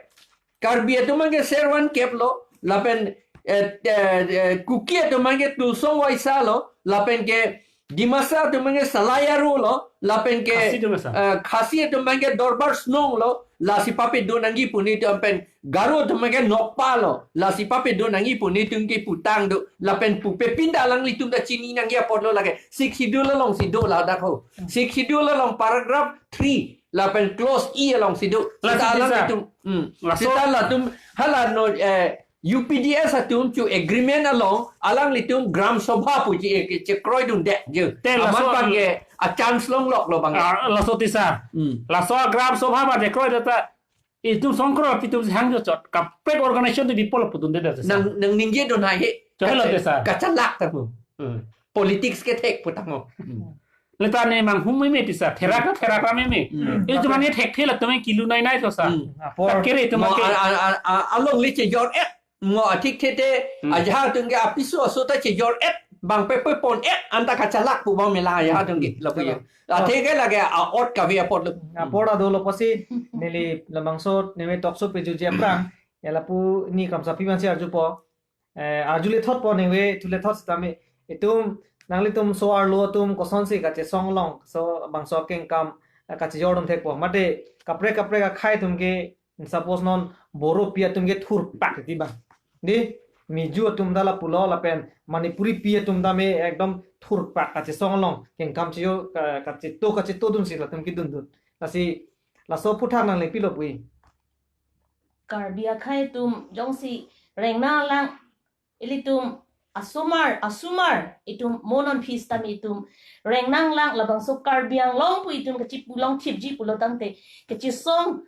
Karbi atum abangke servan keplo, lapen, eh, eh, eh, Kuki atum abangke Tursong Waisa lo, lapen ke Dimasa atum abangke Salai Aro lo, lapen ke, Khasi Dimasa. Eh, Khasi atum abangke Dorbar Snong lo, lasi papedun nangji pu nelitum pen, Garo atum abangke Nokpa lo, lasi papedun nangji pu nelitum keputang do, lapen pupe pinda alanglitum ta chini nangji apotlo lake, Sixth Schedule alongsi do ladak ho. Hmm. Sixth Schedule along paragraph three, lapen clause E alongsi do. Lasi seta tisa. Alanglitum, hmm. Laso seta latum, hala non, eh, U P D S atum chu agreement along, alanglitum Gram Sabha pu chi, eh, chekroidunde je. Te laso amat abangke a chance longloklo abang. Ah, laso tisa. Hmm. Laso Gram Sabha ba chekroi data, itum songkro apitum si hangjo chot. Kaprek organization tu bipol putun de data. Nang, nangningjedun hai he. Choklo tisa. Kachalak ta pu. Hmm. Politics kethek putang ho. Hmm. Leta ne manghum meme tisa, therak na therak ra meme. Hmm. Itum mane thekthe latum kilu nai nai tho sa. Hmm. Apor. Kere itum mo ke a, a, a, a, alongli chejor-et, mo athikthe te, hmm, ajahak atum ke apiso aso ta chejor-et, bang pe pe pon-et, anta kachalak pu bang mela ajahak atum ke, lapu ya. Athe ke lake a-ot kave apotlo. Apor adolo pusi, neli labangso, neme talk show pejutji aphrang, ya lapu ni Kramsapi mansi arjupo, eh, arjule thotpo ningve thule thot sitame itum nanglitum so-arlo atum kosonsi kachesong long so bangso akengkam, eh, kachejordun thekpo. Mate kaprek kaprek akhei atum ke suppose non Boro pi atum ke thurpak ti bang. Di Mizo atum ta lapulo lapen Manipuri pi atum tame ekdom thurpak kachesong long kengkam chejor ka-, kacheto kachetodunsi latum kedundun. Lasi laso aphuthak nangli pilo pu-i. Karbi akhei atum jongsi reng nanglang ilitum asomar, asomar itum mo non aphi sitame itum reng nanglang labangso Karbi Anglong pu itum kachipu longthipji pulo tangte kachesong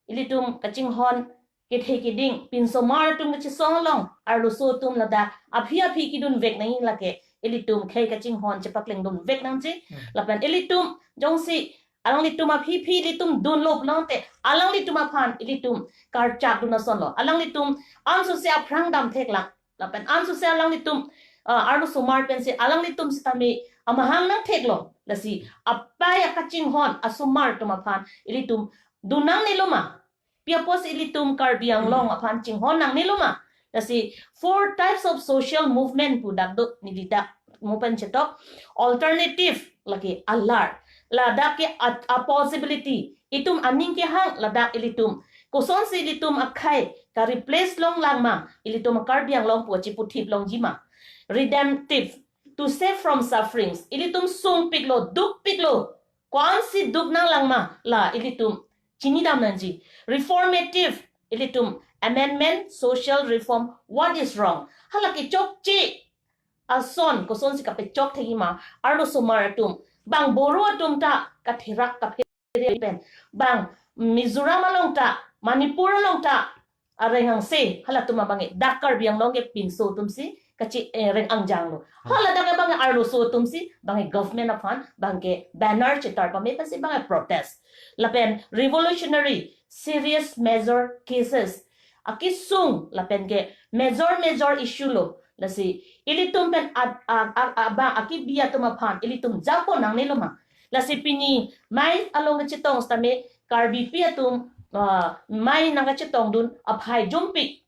ilitum kachinghon kethe keding pinsomar atum kachesong along arloso atum ladak aphi aphi kedunvek nangji lake ilitum khei kachinghon chepaklengdunvek nangji. Hmm. Lapen ilitum jongsi alanglitum aphi aphi ilitum dunlo pulote alanglitum aphan ilitum karchak dun asonlo. Alanglitum ansose aphrang dam theklang. Lapen ansose alanglitum, ah, arlosomar pensi alanglitum sitame amahang nangtheklo. Lasi apei akachinghon asomar atum aphan ilitum dun nangnelo ma? Pi apotsi ilitum Karbi Anglong aphan chinghon nangnelo ma? Lasi four types of social movement pu dak do neli dak mo pen chetok. Alternative lake alar. Ladak ke a, a possibility. Itum aning kehang ladak ilitum. Kosonsi ilitum akhei ka-replace longlang ma? Ilitum Karbi Anglong pu chiputhip longji ma? Redemptive. To save from sufferings. Ilitum sungpiklo, dukpiklo. Ko-ansi duk nanglang ma? La ilitum chinidam nangji. Reformative, ilitum amendment, social reform, what is wrong? Hala kechokche ason kosonsi kapechok thekji ma? Arlosomar atum, bang Boro atum ta katherak kaphere pen, bang Mizoram along ta, Manipur along ta, areng angse, halatum abang e, dak Karbi Anglong ke pinso atumsi kachi, eh, reng angjanglo. Hmm. Hala dak abang e arloso atumsi, bang e government aphan, bang ke banner chetar pame pensi bang e protest. Lapen revolutionary, serious major cases akesung, lapen ke major major issue lo. Lasi ilitum pen ad-, a, a, a, ba, akibi atum aphan ilitum japo nangnelo ma? Lasi pini mei along kachetong sitame Karbipi atum, ah, mei nangkachetongdun aphai jumpik.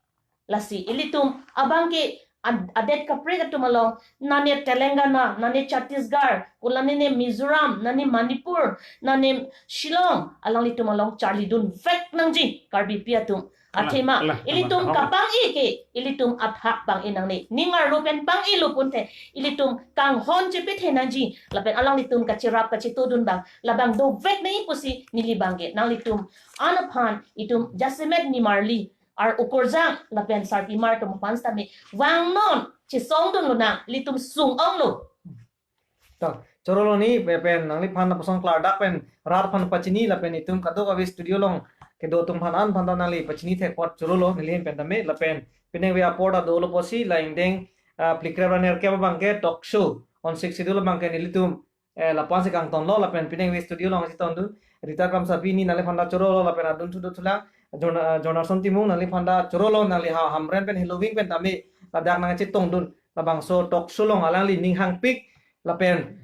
Lasi ilitum abang ke ad-, adet kaprek atum along, nane Telangana, nane Chhattisgarh, kulane ne Mizoram, nane Manipur, nane Shillong, alanglitum along charlidun vek nangji Karbipi atum. Kalang, athema, kalang, ilitum kalang, kalang. Kapang-i ke, ilitum athak pang-i nangne. Ning arlo pen pang-i lo punthe, ilitum kanghon chepethe nangji, lapen alanglitum kachirap kachitodun abang, labang dovek nangji pusi neli abangke nanglitum an aphan itum jasemet nimarli, ar ukorjang lapen sarpimar atum aphan sitame vangnon chesongdun lonang, ilitum sung-ong lo. To, chorolo ni, pe-, pen nangliphan lapuson klardak pen rat aphan pachini lapen itum kadokave studio along kedo atum aphan an aphan ta nangli pachini thek apot chorolo neli ahin pen tame lapen penang ave apor ta dolo pusi la ingdeng, ah, phlikre ra nerkep abangke talk show on Sixth Schedule abangke nelitum, eh, lapu-ansi kangtonlo lapen penang ave studio along chetongdun Rita Kramsapi ni nangliphan ta chorolo lapen adunthu dothulang Jona-, Jonathan Timung nangliphan ta chorolo, nangli ha Hamren pen Heloving pen tame ladak nangchetongdun labangso talk show along alangli ning hangpik lapen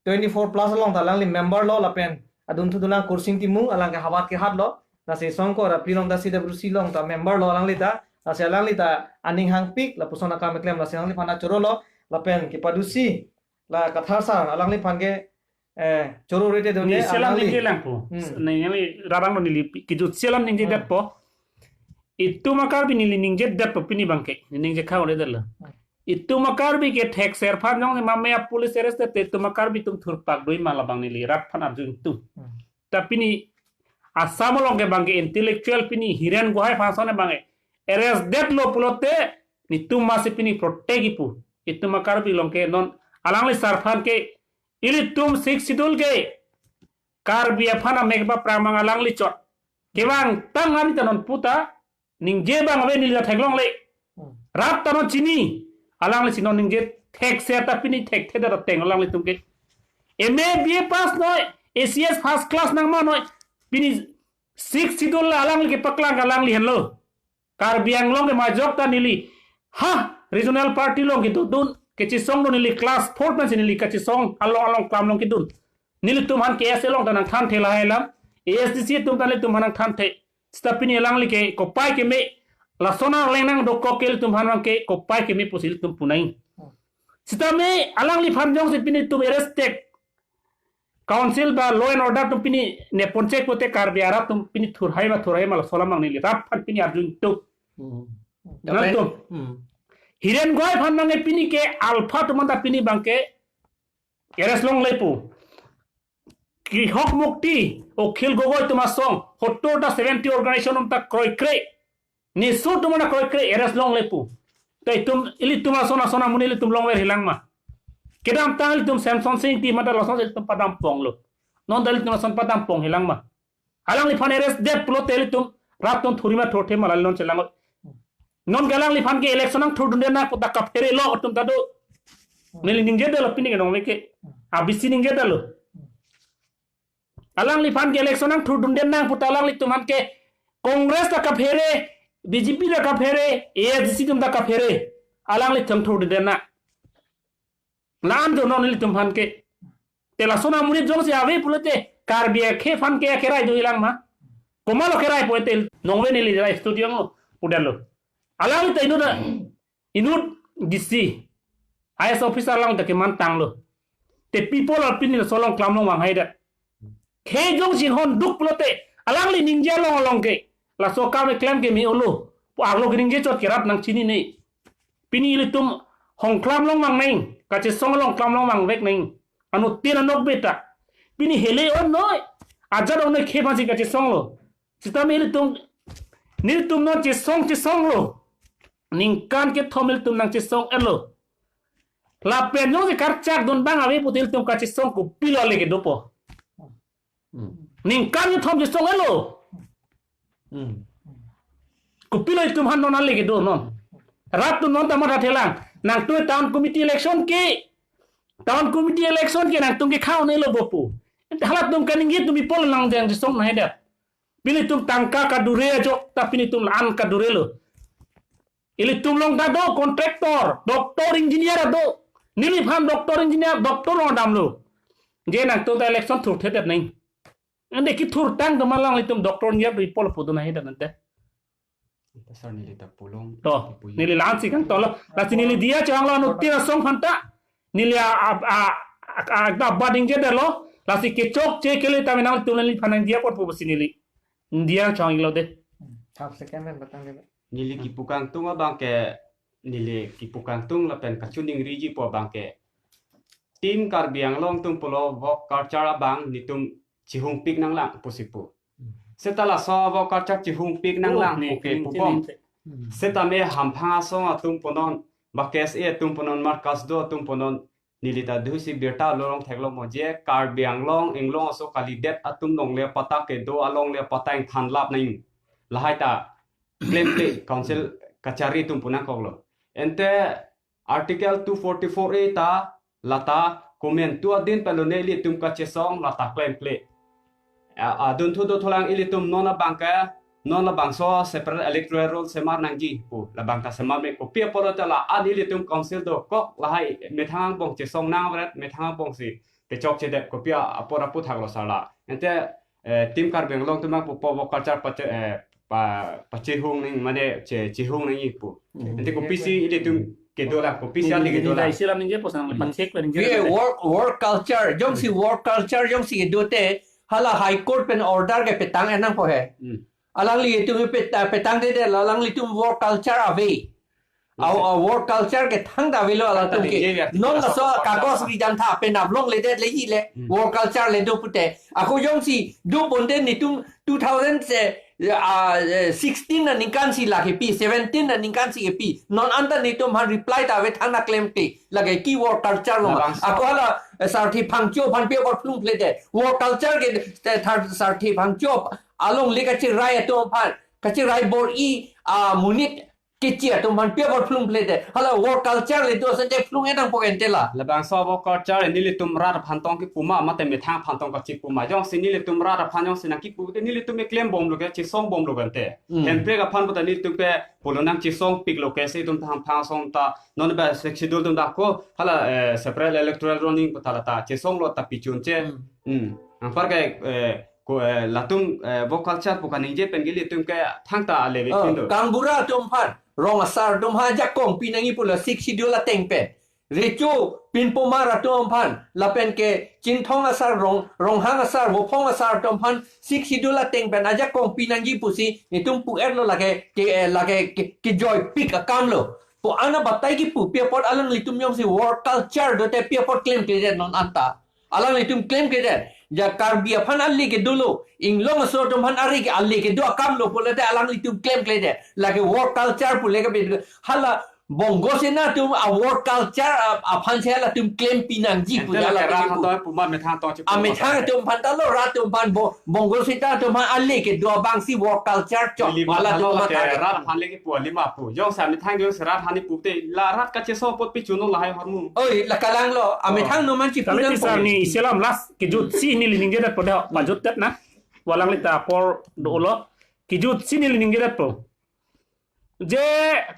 twenty-four plus along ta alangli member lo lapen adunthu dolang Kursing Timung alangke havat kehat lo, lasi Songkor Apli along ta C W C along ta member lo alangli ta, lasi alangli ta aning hangpik lapuson akam keklem, lasi alangliphan ta chorolo lapen kepadusi la Kathar sir alangliphan ke, eh, choro rete do ne, neli selam alangli ningje lang po. Hmm. Neli, neli rarang lo neli pi-, kijut selam ningje Hmm. det po. Itum a-Karbi neli ningje det po pini abangke. Neli ningje kha ore det lo. Hmm. Itum a-Karbi ke thekser aphan jong ne mame a-police arrest te itum a-Karbi atum thurpak doi ma labang neli rat aphan arju ingtung. Hmm. Ta pini Assam along ke abangke intellectual pini Hiren Gohai aphan ason abangke arrest det lo pulote netum masi pini protect kipu. Itum a-Karbi along ke non alangli sar aphan ke ilitum Sixth Schedule ke Karbi aphan amek ba pramang alangli chot. Kevang tang hari ta non puta ningje abang ave neli ta theklongle. Hmm. Rat ta non chini. Alangli si non ningje thekser ta pini thekthe det ateng alanglitum ke. M A, B A pass noi, A C S first class nangma noi. Pini Sixth Schedule la alangli kepaklang alangli henlo. Karbi Anglong ke majok ta neli ha regional party along kedodun, kachesongdun neli class four pensi neli kachesong along along klam along kedun. Nelitum aphan K S A along ta nangthanthe lahai alam. A S D C atum ta nelitum aphan nangthanthe. Seta pini alangli ke kopai keme, lason arleng nangdokok ke ilitum aphan abangke kopai keme pusi ilitum punai. Sitame alangliphan jongsi pini itum arrest det, council ba law and order atum pini nepon chek pote Karbi arat atum pini thurhai ma thurhai ma laso alam nangli rat aphan pini arju ingtung. Hmm. Nangtum. Hmm. Hiren Gohai aphan abangke pini ke alpha atum anta pini abangke arrest longle pu. Krihok Mukti, Akhil Gogoi atum asong, hottor ta seventy organization atum ta kroikre. NESO atum anta kroikre arrest longle pu. Ta itum, ilitum ason ason amonit ilitum longver hilang ma. Kedamtang ilitum Semson Sing Ingti mata lason ilitum padam ponglo. Non ta ilitum ason padam pong hilang ma. Alangliphan arrest det pulote ilitum rat atum thuri ma thurthe ma lali non chelang. Non ke alangliphan ke election nangthurdunde nang puta kaphere lo atum ta do. Neli ningje detlo pini ke nong ke. A B C ningje detlo. Alangliphan ke election nangthurdunde nang puta alanglitum aphan ke Congress ta kaphere, B J P ta kaphere, A S D C atum ta kaphere. Alanglitum thurdunde nang. Lan jo non ilitum aphan ke. Te lason amonit jongsi ave pulote Karbi akhei aphan ke kerai do hilang ma. Komatlo kerai pulote nongve neli rai studio ngo pudetlo. Alangli ta inut, inut D C, I A S officer along ta keman tanglo. Te people apini laso along klam along vang hai det. Khei jongsi honduk pulote alangli ningje along along ke laso akam keklem ke me-olo pu arlo keningje chot ke rat nangchinine. Pini ilitum hong klam along vang nang, kachesong along klam along vangvek nang. Anuttin anokbe ta. Pini hele on noi, ajat on noi khei aphansi kachesonglo. Sitame ilitum, nelitum non chesong chesonglo. Ningkan kethom ilitum nangchesong-etlo. Lapen jongsi karchakdun abang ave pulote ilitum kachesong kopilo ale kedopo. Hmm. Ningkan kethom chesong-etlo. Hmm. Kopilo itum aphan non ale kedo non. Rat atum non ta mathathelang. Nangtum town committee election ke. Town committee election ke nangtum ke khau nelo bopu. Halatum kaningje atum ipol nang jang chesong nang hai det. Pini itum tangka kadure ajok ta pini itum la-an kadurelo. Ilitum along ta do contractor, doctor, engineer ta do. Neliphan doctor, engineer, doctor along damlo. Je nangtum ta election thurthe det nang. Ante kethurtang atum along ilitum doctor, engineer atum ipol pudun hai det ante. Sir, neli ta pulong. To, neli la-ansi kangtolo. Lasi neli diya chang lo, anuttin asong aphanta. Neli a, a, a, a, a, ba dingje detlo. Lasi kechokche kele ta menang tu neli aphan nangdiya apot pusi neli diya chang lo de. Half second pen batang de. Neli kipu kangtung abang ke, neli kipu kangtung lapen kachiningriji pu abang ke, Team Karbi Anglong atum pulo, work culture abang netum chihungpik nanglang pusi pu. Seta laso work culture chihungpik nanglang, oh, ne, okay, ne, pubom. Ne, ne. Setame hamphang asong atum punon, ba K S A atum punon, Markasdo atum punon, neli ta dusi birta lorong theklo mo je, Karbi Anglong, Anglong aso kalidet atum longle apatta kedo, alongle apatta ingthanlap nang. Lahai ta klemkle council kachari atum pu nangkoklo. Ante Article two forty-four A ta lata komantu adin pen lone ilitum kachesong lata klemkle. A, adunthu dothulang ilitum non abang ke, non labangso separate electoral roll semar nangji pu. Labang ta semar me, kopi apot ta la-an ilitum council dokok, lahai methang angbong chesong nangveret, methang angbongsi pechokche det, kopi apot aputhak lo sala. Ante, eh, Team Karbi Anglong atum pupo work culture pache, eh, pa, pachehung nang, mane che, chehung nangji pu. Hmm. Ante kopisi ilitum kedo la, kopisi, hmm, ante kedo la. Isi alam ningje posan, hmm, pachek la ningje. Ye, la work, work culture, jongsi, hmm, work culture jongsi kedo te, hala High Court pen order kepetang enang po he. Hmm. Alanglitum pet-, petangtedet, alanglitum work culture ave. Aw, aw, work culture ke thangta avelo alangtum ke. Ningje ya, non laso kagos ri jam tha penap longledet le ile, hmm, work culture le do pute. Ako jongsi do ponte netum two thousand, eh, ah, eh, sixteen aningkan si lake pi, seventeen aningkan si kepi. Non anta netum aphan reply ta ave, thangta klemkle. Lake ki work culture lo ma. Labangso. Ako hala, eh, Sarthe Phangcho aphan pi apot phlungkledet. Work culture ke, eh, thar-, Sarthe Phangcho alongle kachirai atum aphan, kachirai bor-i, ah, monit kechi atum aphan pi apot phlungkledet. Hala work culture le do sente phlung enang po ente la. Labangso work culture nelitum rat aphan tong kipu ma, mate methang aphan tong kachipu ma. Jongsi nelitum rat aphan jongsi nangkipu te nelitum ke klembomlo ke, chesongbomlo ke ante. Hmm. Hemprek aphan puta nelitum ke pulo nangchesongpiklo ke, se itum ta hamphang asong ta, non ba Sixth Schedule atum ta ko, hala, eh, separate electoral roll ning puta lata chesonglo ta pichun che. Hmm. Hmm. Anpar ke, eh, ko, eh, latum, eh, work culture pu kaningje pen ke ilitum ke thangta ale ve, oh, pindo. Kangbura atum aphan, rong asar atum aphan ajakong pi nangji pulo Sixth Schedule ateng pen. Recho pinpomar atum aphan, lapen ke Chinthong asar, Rong, Ronghang asar, Vophong asar atum aphan Sixth Schedule ateng pen ajakong pi nangji pusi netum pu-etlo, lake ke, eh, lake ke, kejoipik akam lo. Pu ana batai kipu pi apot alanglitum jongsi work culture do te pi apot klemkledet non anta. Alanglitum klemkledet. Ja Karbi aphan ale kedo lo, Inglong aso atum aphan ale ke, ale kedo akam lo pulote alanglitum klemkledet. Lake work culture pule ke bed-, hala Bongo Sena atum a work culture a, aphan si halatum klempi nangji pu. Ente la hala ke rat kipu. Hatoi pu ma, methang hatoi chipu. A methang atum aphan ta lo, rat atum aphan bo-, Bongo Sena atum aphan ale kedo abang si work culture chok. Lima hala ta lo atum la ke matha ke. Rat aphan le kipu, lima pu. Jongsi amethang jongsi rat aphan kipu te, la rat kachesong apot pichun lo lahai ahormu. Oi, la kalang lo, amethang, oh, no man chipu. Kali nang ti sar po. Ni isi alam last kejutsi neli ningjedet po da, pajutdet na. Walang lita apor dolo. Kejutsi neli ningjedet po. Je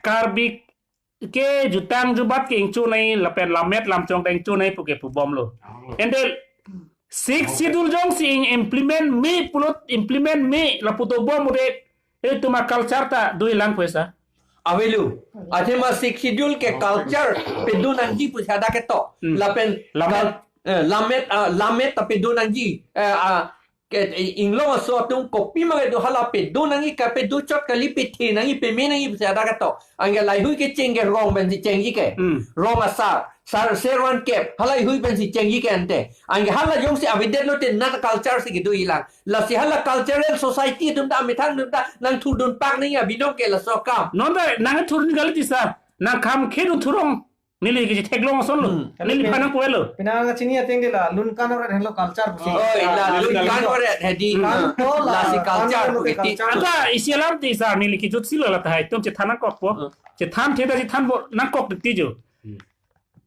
Karbi ke jutang jubat ke ingchun nai lapen lammet lamchong ta ingchun nai pu ke pubomlo. Oh. Ante Sixth Schedule jongsi ing implement me pulo, implement me lapu dobom ude, eh, itum a culture ta dolang pu esa. Avelo. Athema Sixth Schedule ke culture pedo nangji pu sada ketok. Hmm. Lapen lammet. Kal-, eh, lammet, ah, lammet ta pedo nangji. Eh, ah, ke, eh, Inglong aso atum kopima kedo hala pedo nangji, kapedo chot kali, pethe nangji, peme nangji pu sada ketok. Anke lahai hui kecheng ke rong pensi chengji ke. Hmm. Rong asar, sar, serwan kep, halahai hui pensi chengji ke ante. Anke hala jongsi avedet lote non culture si kedolang. Lasi hala cultural society atum ta amethang atum ta nangthurdun pak nangji abinong ke laso akam. Non ta nangthurdun kali ti sar. Nangkham khedun thurong. Neli ke theklong ason lo. Hmm. Neliphan nangpu-etlo. Penang chini ateng de la lun kan oret henlo culture pusi. Oh, ila, ah, lun kan oret hedi. Kan, hmm, to la, lasi culture kan pu iti. Culture. Anta isi alam ti sar, neli kejutsi lo la tahai, itum chethan nangkokpo. Hmm. Chethan theda chethanpo nangkok ti jo. Hmm.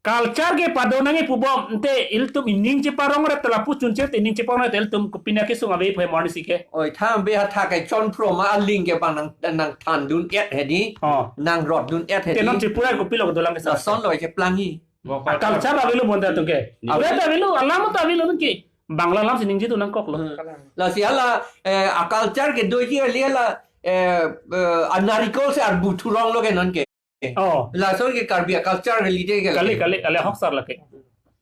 Culture ke pado nangji pubom, ante ilitum ining cheparong ret lapu chunche te ining cheparong ret ilitum kopine kesung ave pu he morning si ke. Oi, tha be ha tha ke chonphro ma aling ke bang nang, nangthandun-et hedi. Oh. Nangrotdun-et hedi. Te non chipura kopilo dolang ke sa. Lason lo cheplang-i. A culture avelo bonta atum ke. Avelo. Ave ta avelo, alam ta avelo nang ke. Bangla alam si ningjetu nangkoklo. Hmm. Lasi hala, eh, a culture kedoji ali hala, eh, eh, anarikol si arbu thurong lo ke non ke. Oh. Lason ke Karbi culture ke lide ke. Kali, kali, kali ahok sar lake.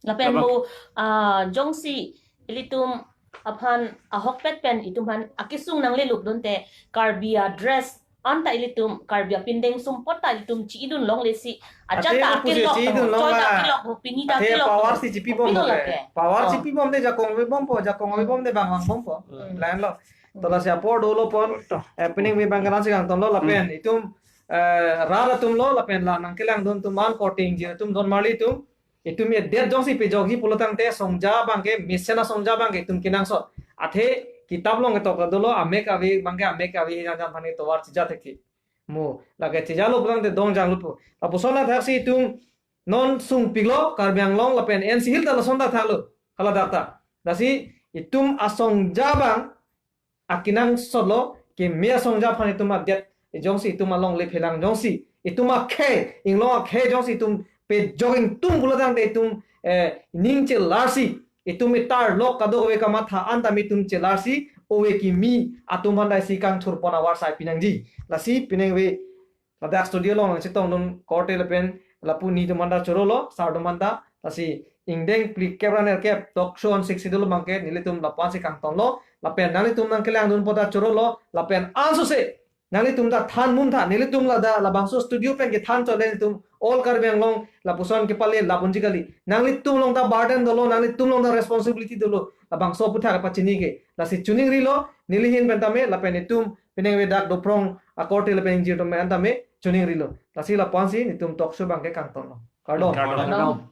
Lapen Abang. Mo, ah, jongsi ilitum aphan ahokpet pen itum aphan akesung nangle lukdunte Karbi a-dress anta ilitum Karbi apindeng sumpot ta ilitum chi-idun longle si ajat ta akelok, chi-idun longle, choi ta akelok, pini ta akelok. Power si chipibom lo ke. Power chipibom te jakong avebompo, jakong avebom te bang vangbompo. Hmm. Lahenlo. To lasi apor dolo pon. Eh, pining ave abang ke nangsi kangtonlo lapen. Hmm. Itum, eh, rat atum lo lapen la nangkelangdun atum an korte ingjir atum don marli atum. Itum edet jongsi pejokji pulotangte asongja abang ke mesen asongja abang ke itum kenangsot. Athe kitab along ketok dolo amek ave abang ke amek ave jan jan aphan tovar chija thekji. Mo, lake chijalo pulotangte dong janglo pu. Lapuson athaksi itum non sungpiklo Karbi Anglong lapen N C Hill ta lason ta thaklo. Hala dak ta. Lasi itum asongja abang akenangsot lo, keme asongja aphan itum adet jongsi itum alongle phelang jongsi itum akhei, inglong akhei jongsi itum pejok ingtung pulotangte itum, eh, ning chelarsi itum itar lok kadokave kamatha anta me itum chelarsi ove kimi atum aphan daisi kangthurpon avarsai pinangji. Lasi pining ave ladak studio along nangchetongdun korte lapen lapu netum anta chorolo, sar atum anta, lasi ingdeng phlikep ra nerkep talk show an siksi dolo abang ke nelitum lapu-an si kangtonlo, lapen nanglitum nangkelangdun pota chorolo, lapen ansose nanglitum ta than mum tha, nelitum ladak labangso studio pen kethan chole nelitum all Karbi Anglong lapuson kepale labunji kali. Nanglitum along ta burden dolo, nanglitum along ta responsibility dolo, labangso aputhak pachini ke. Lasi choningrilo, neli ahin pen tame, lapen itum pining ave dak Dophrong akorte lapen ingjir atum pen tame choningrilo. Lasi lapu-an si netum talk show abang ke kangtonlo. Kardom. Kardom. Kardom.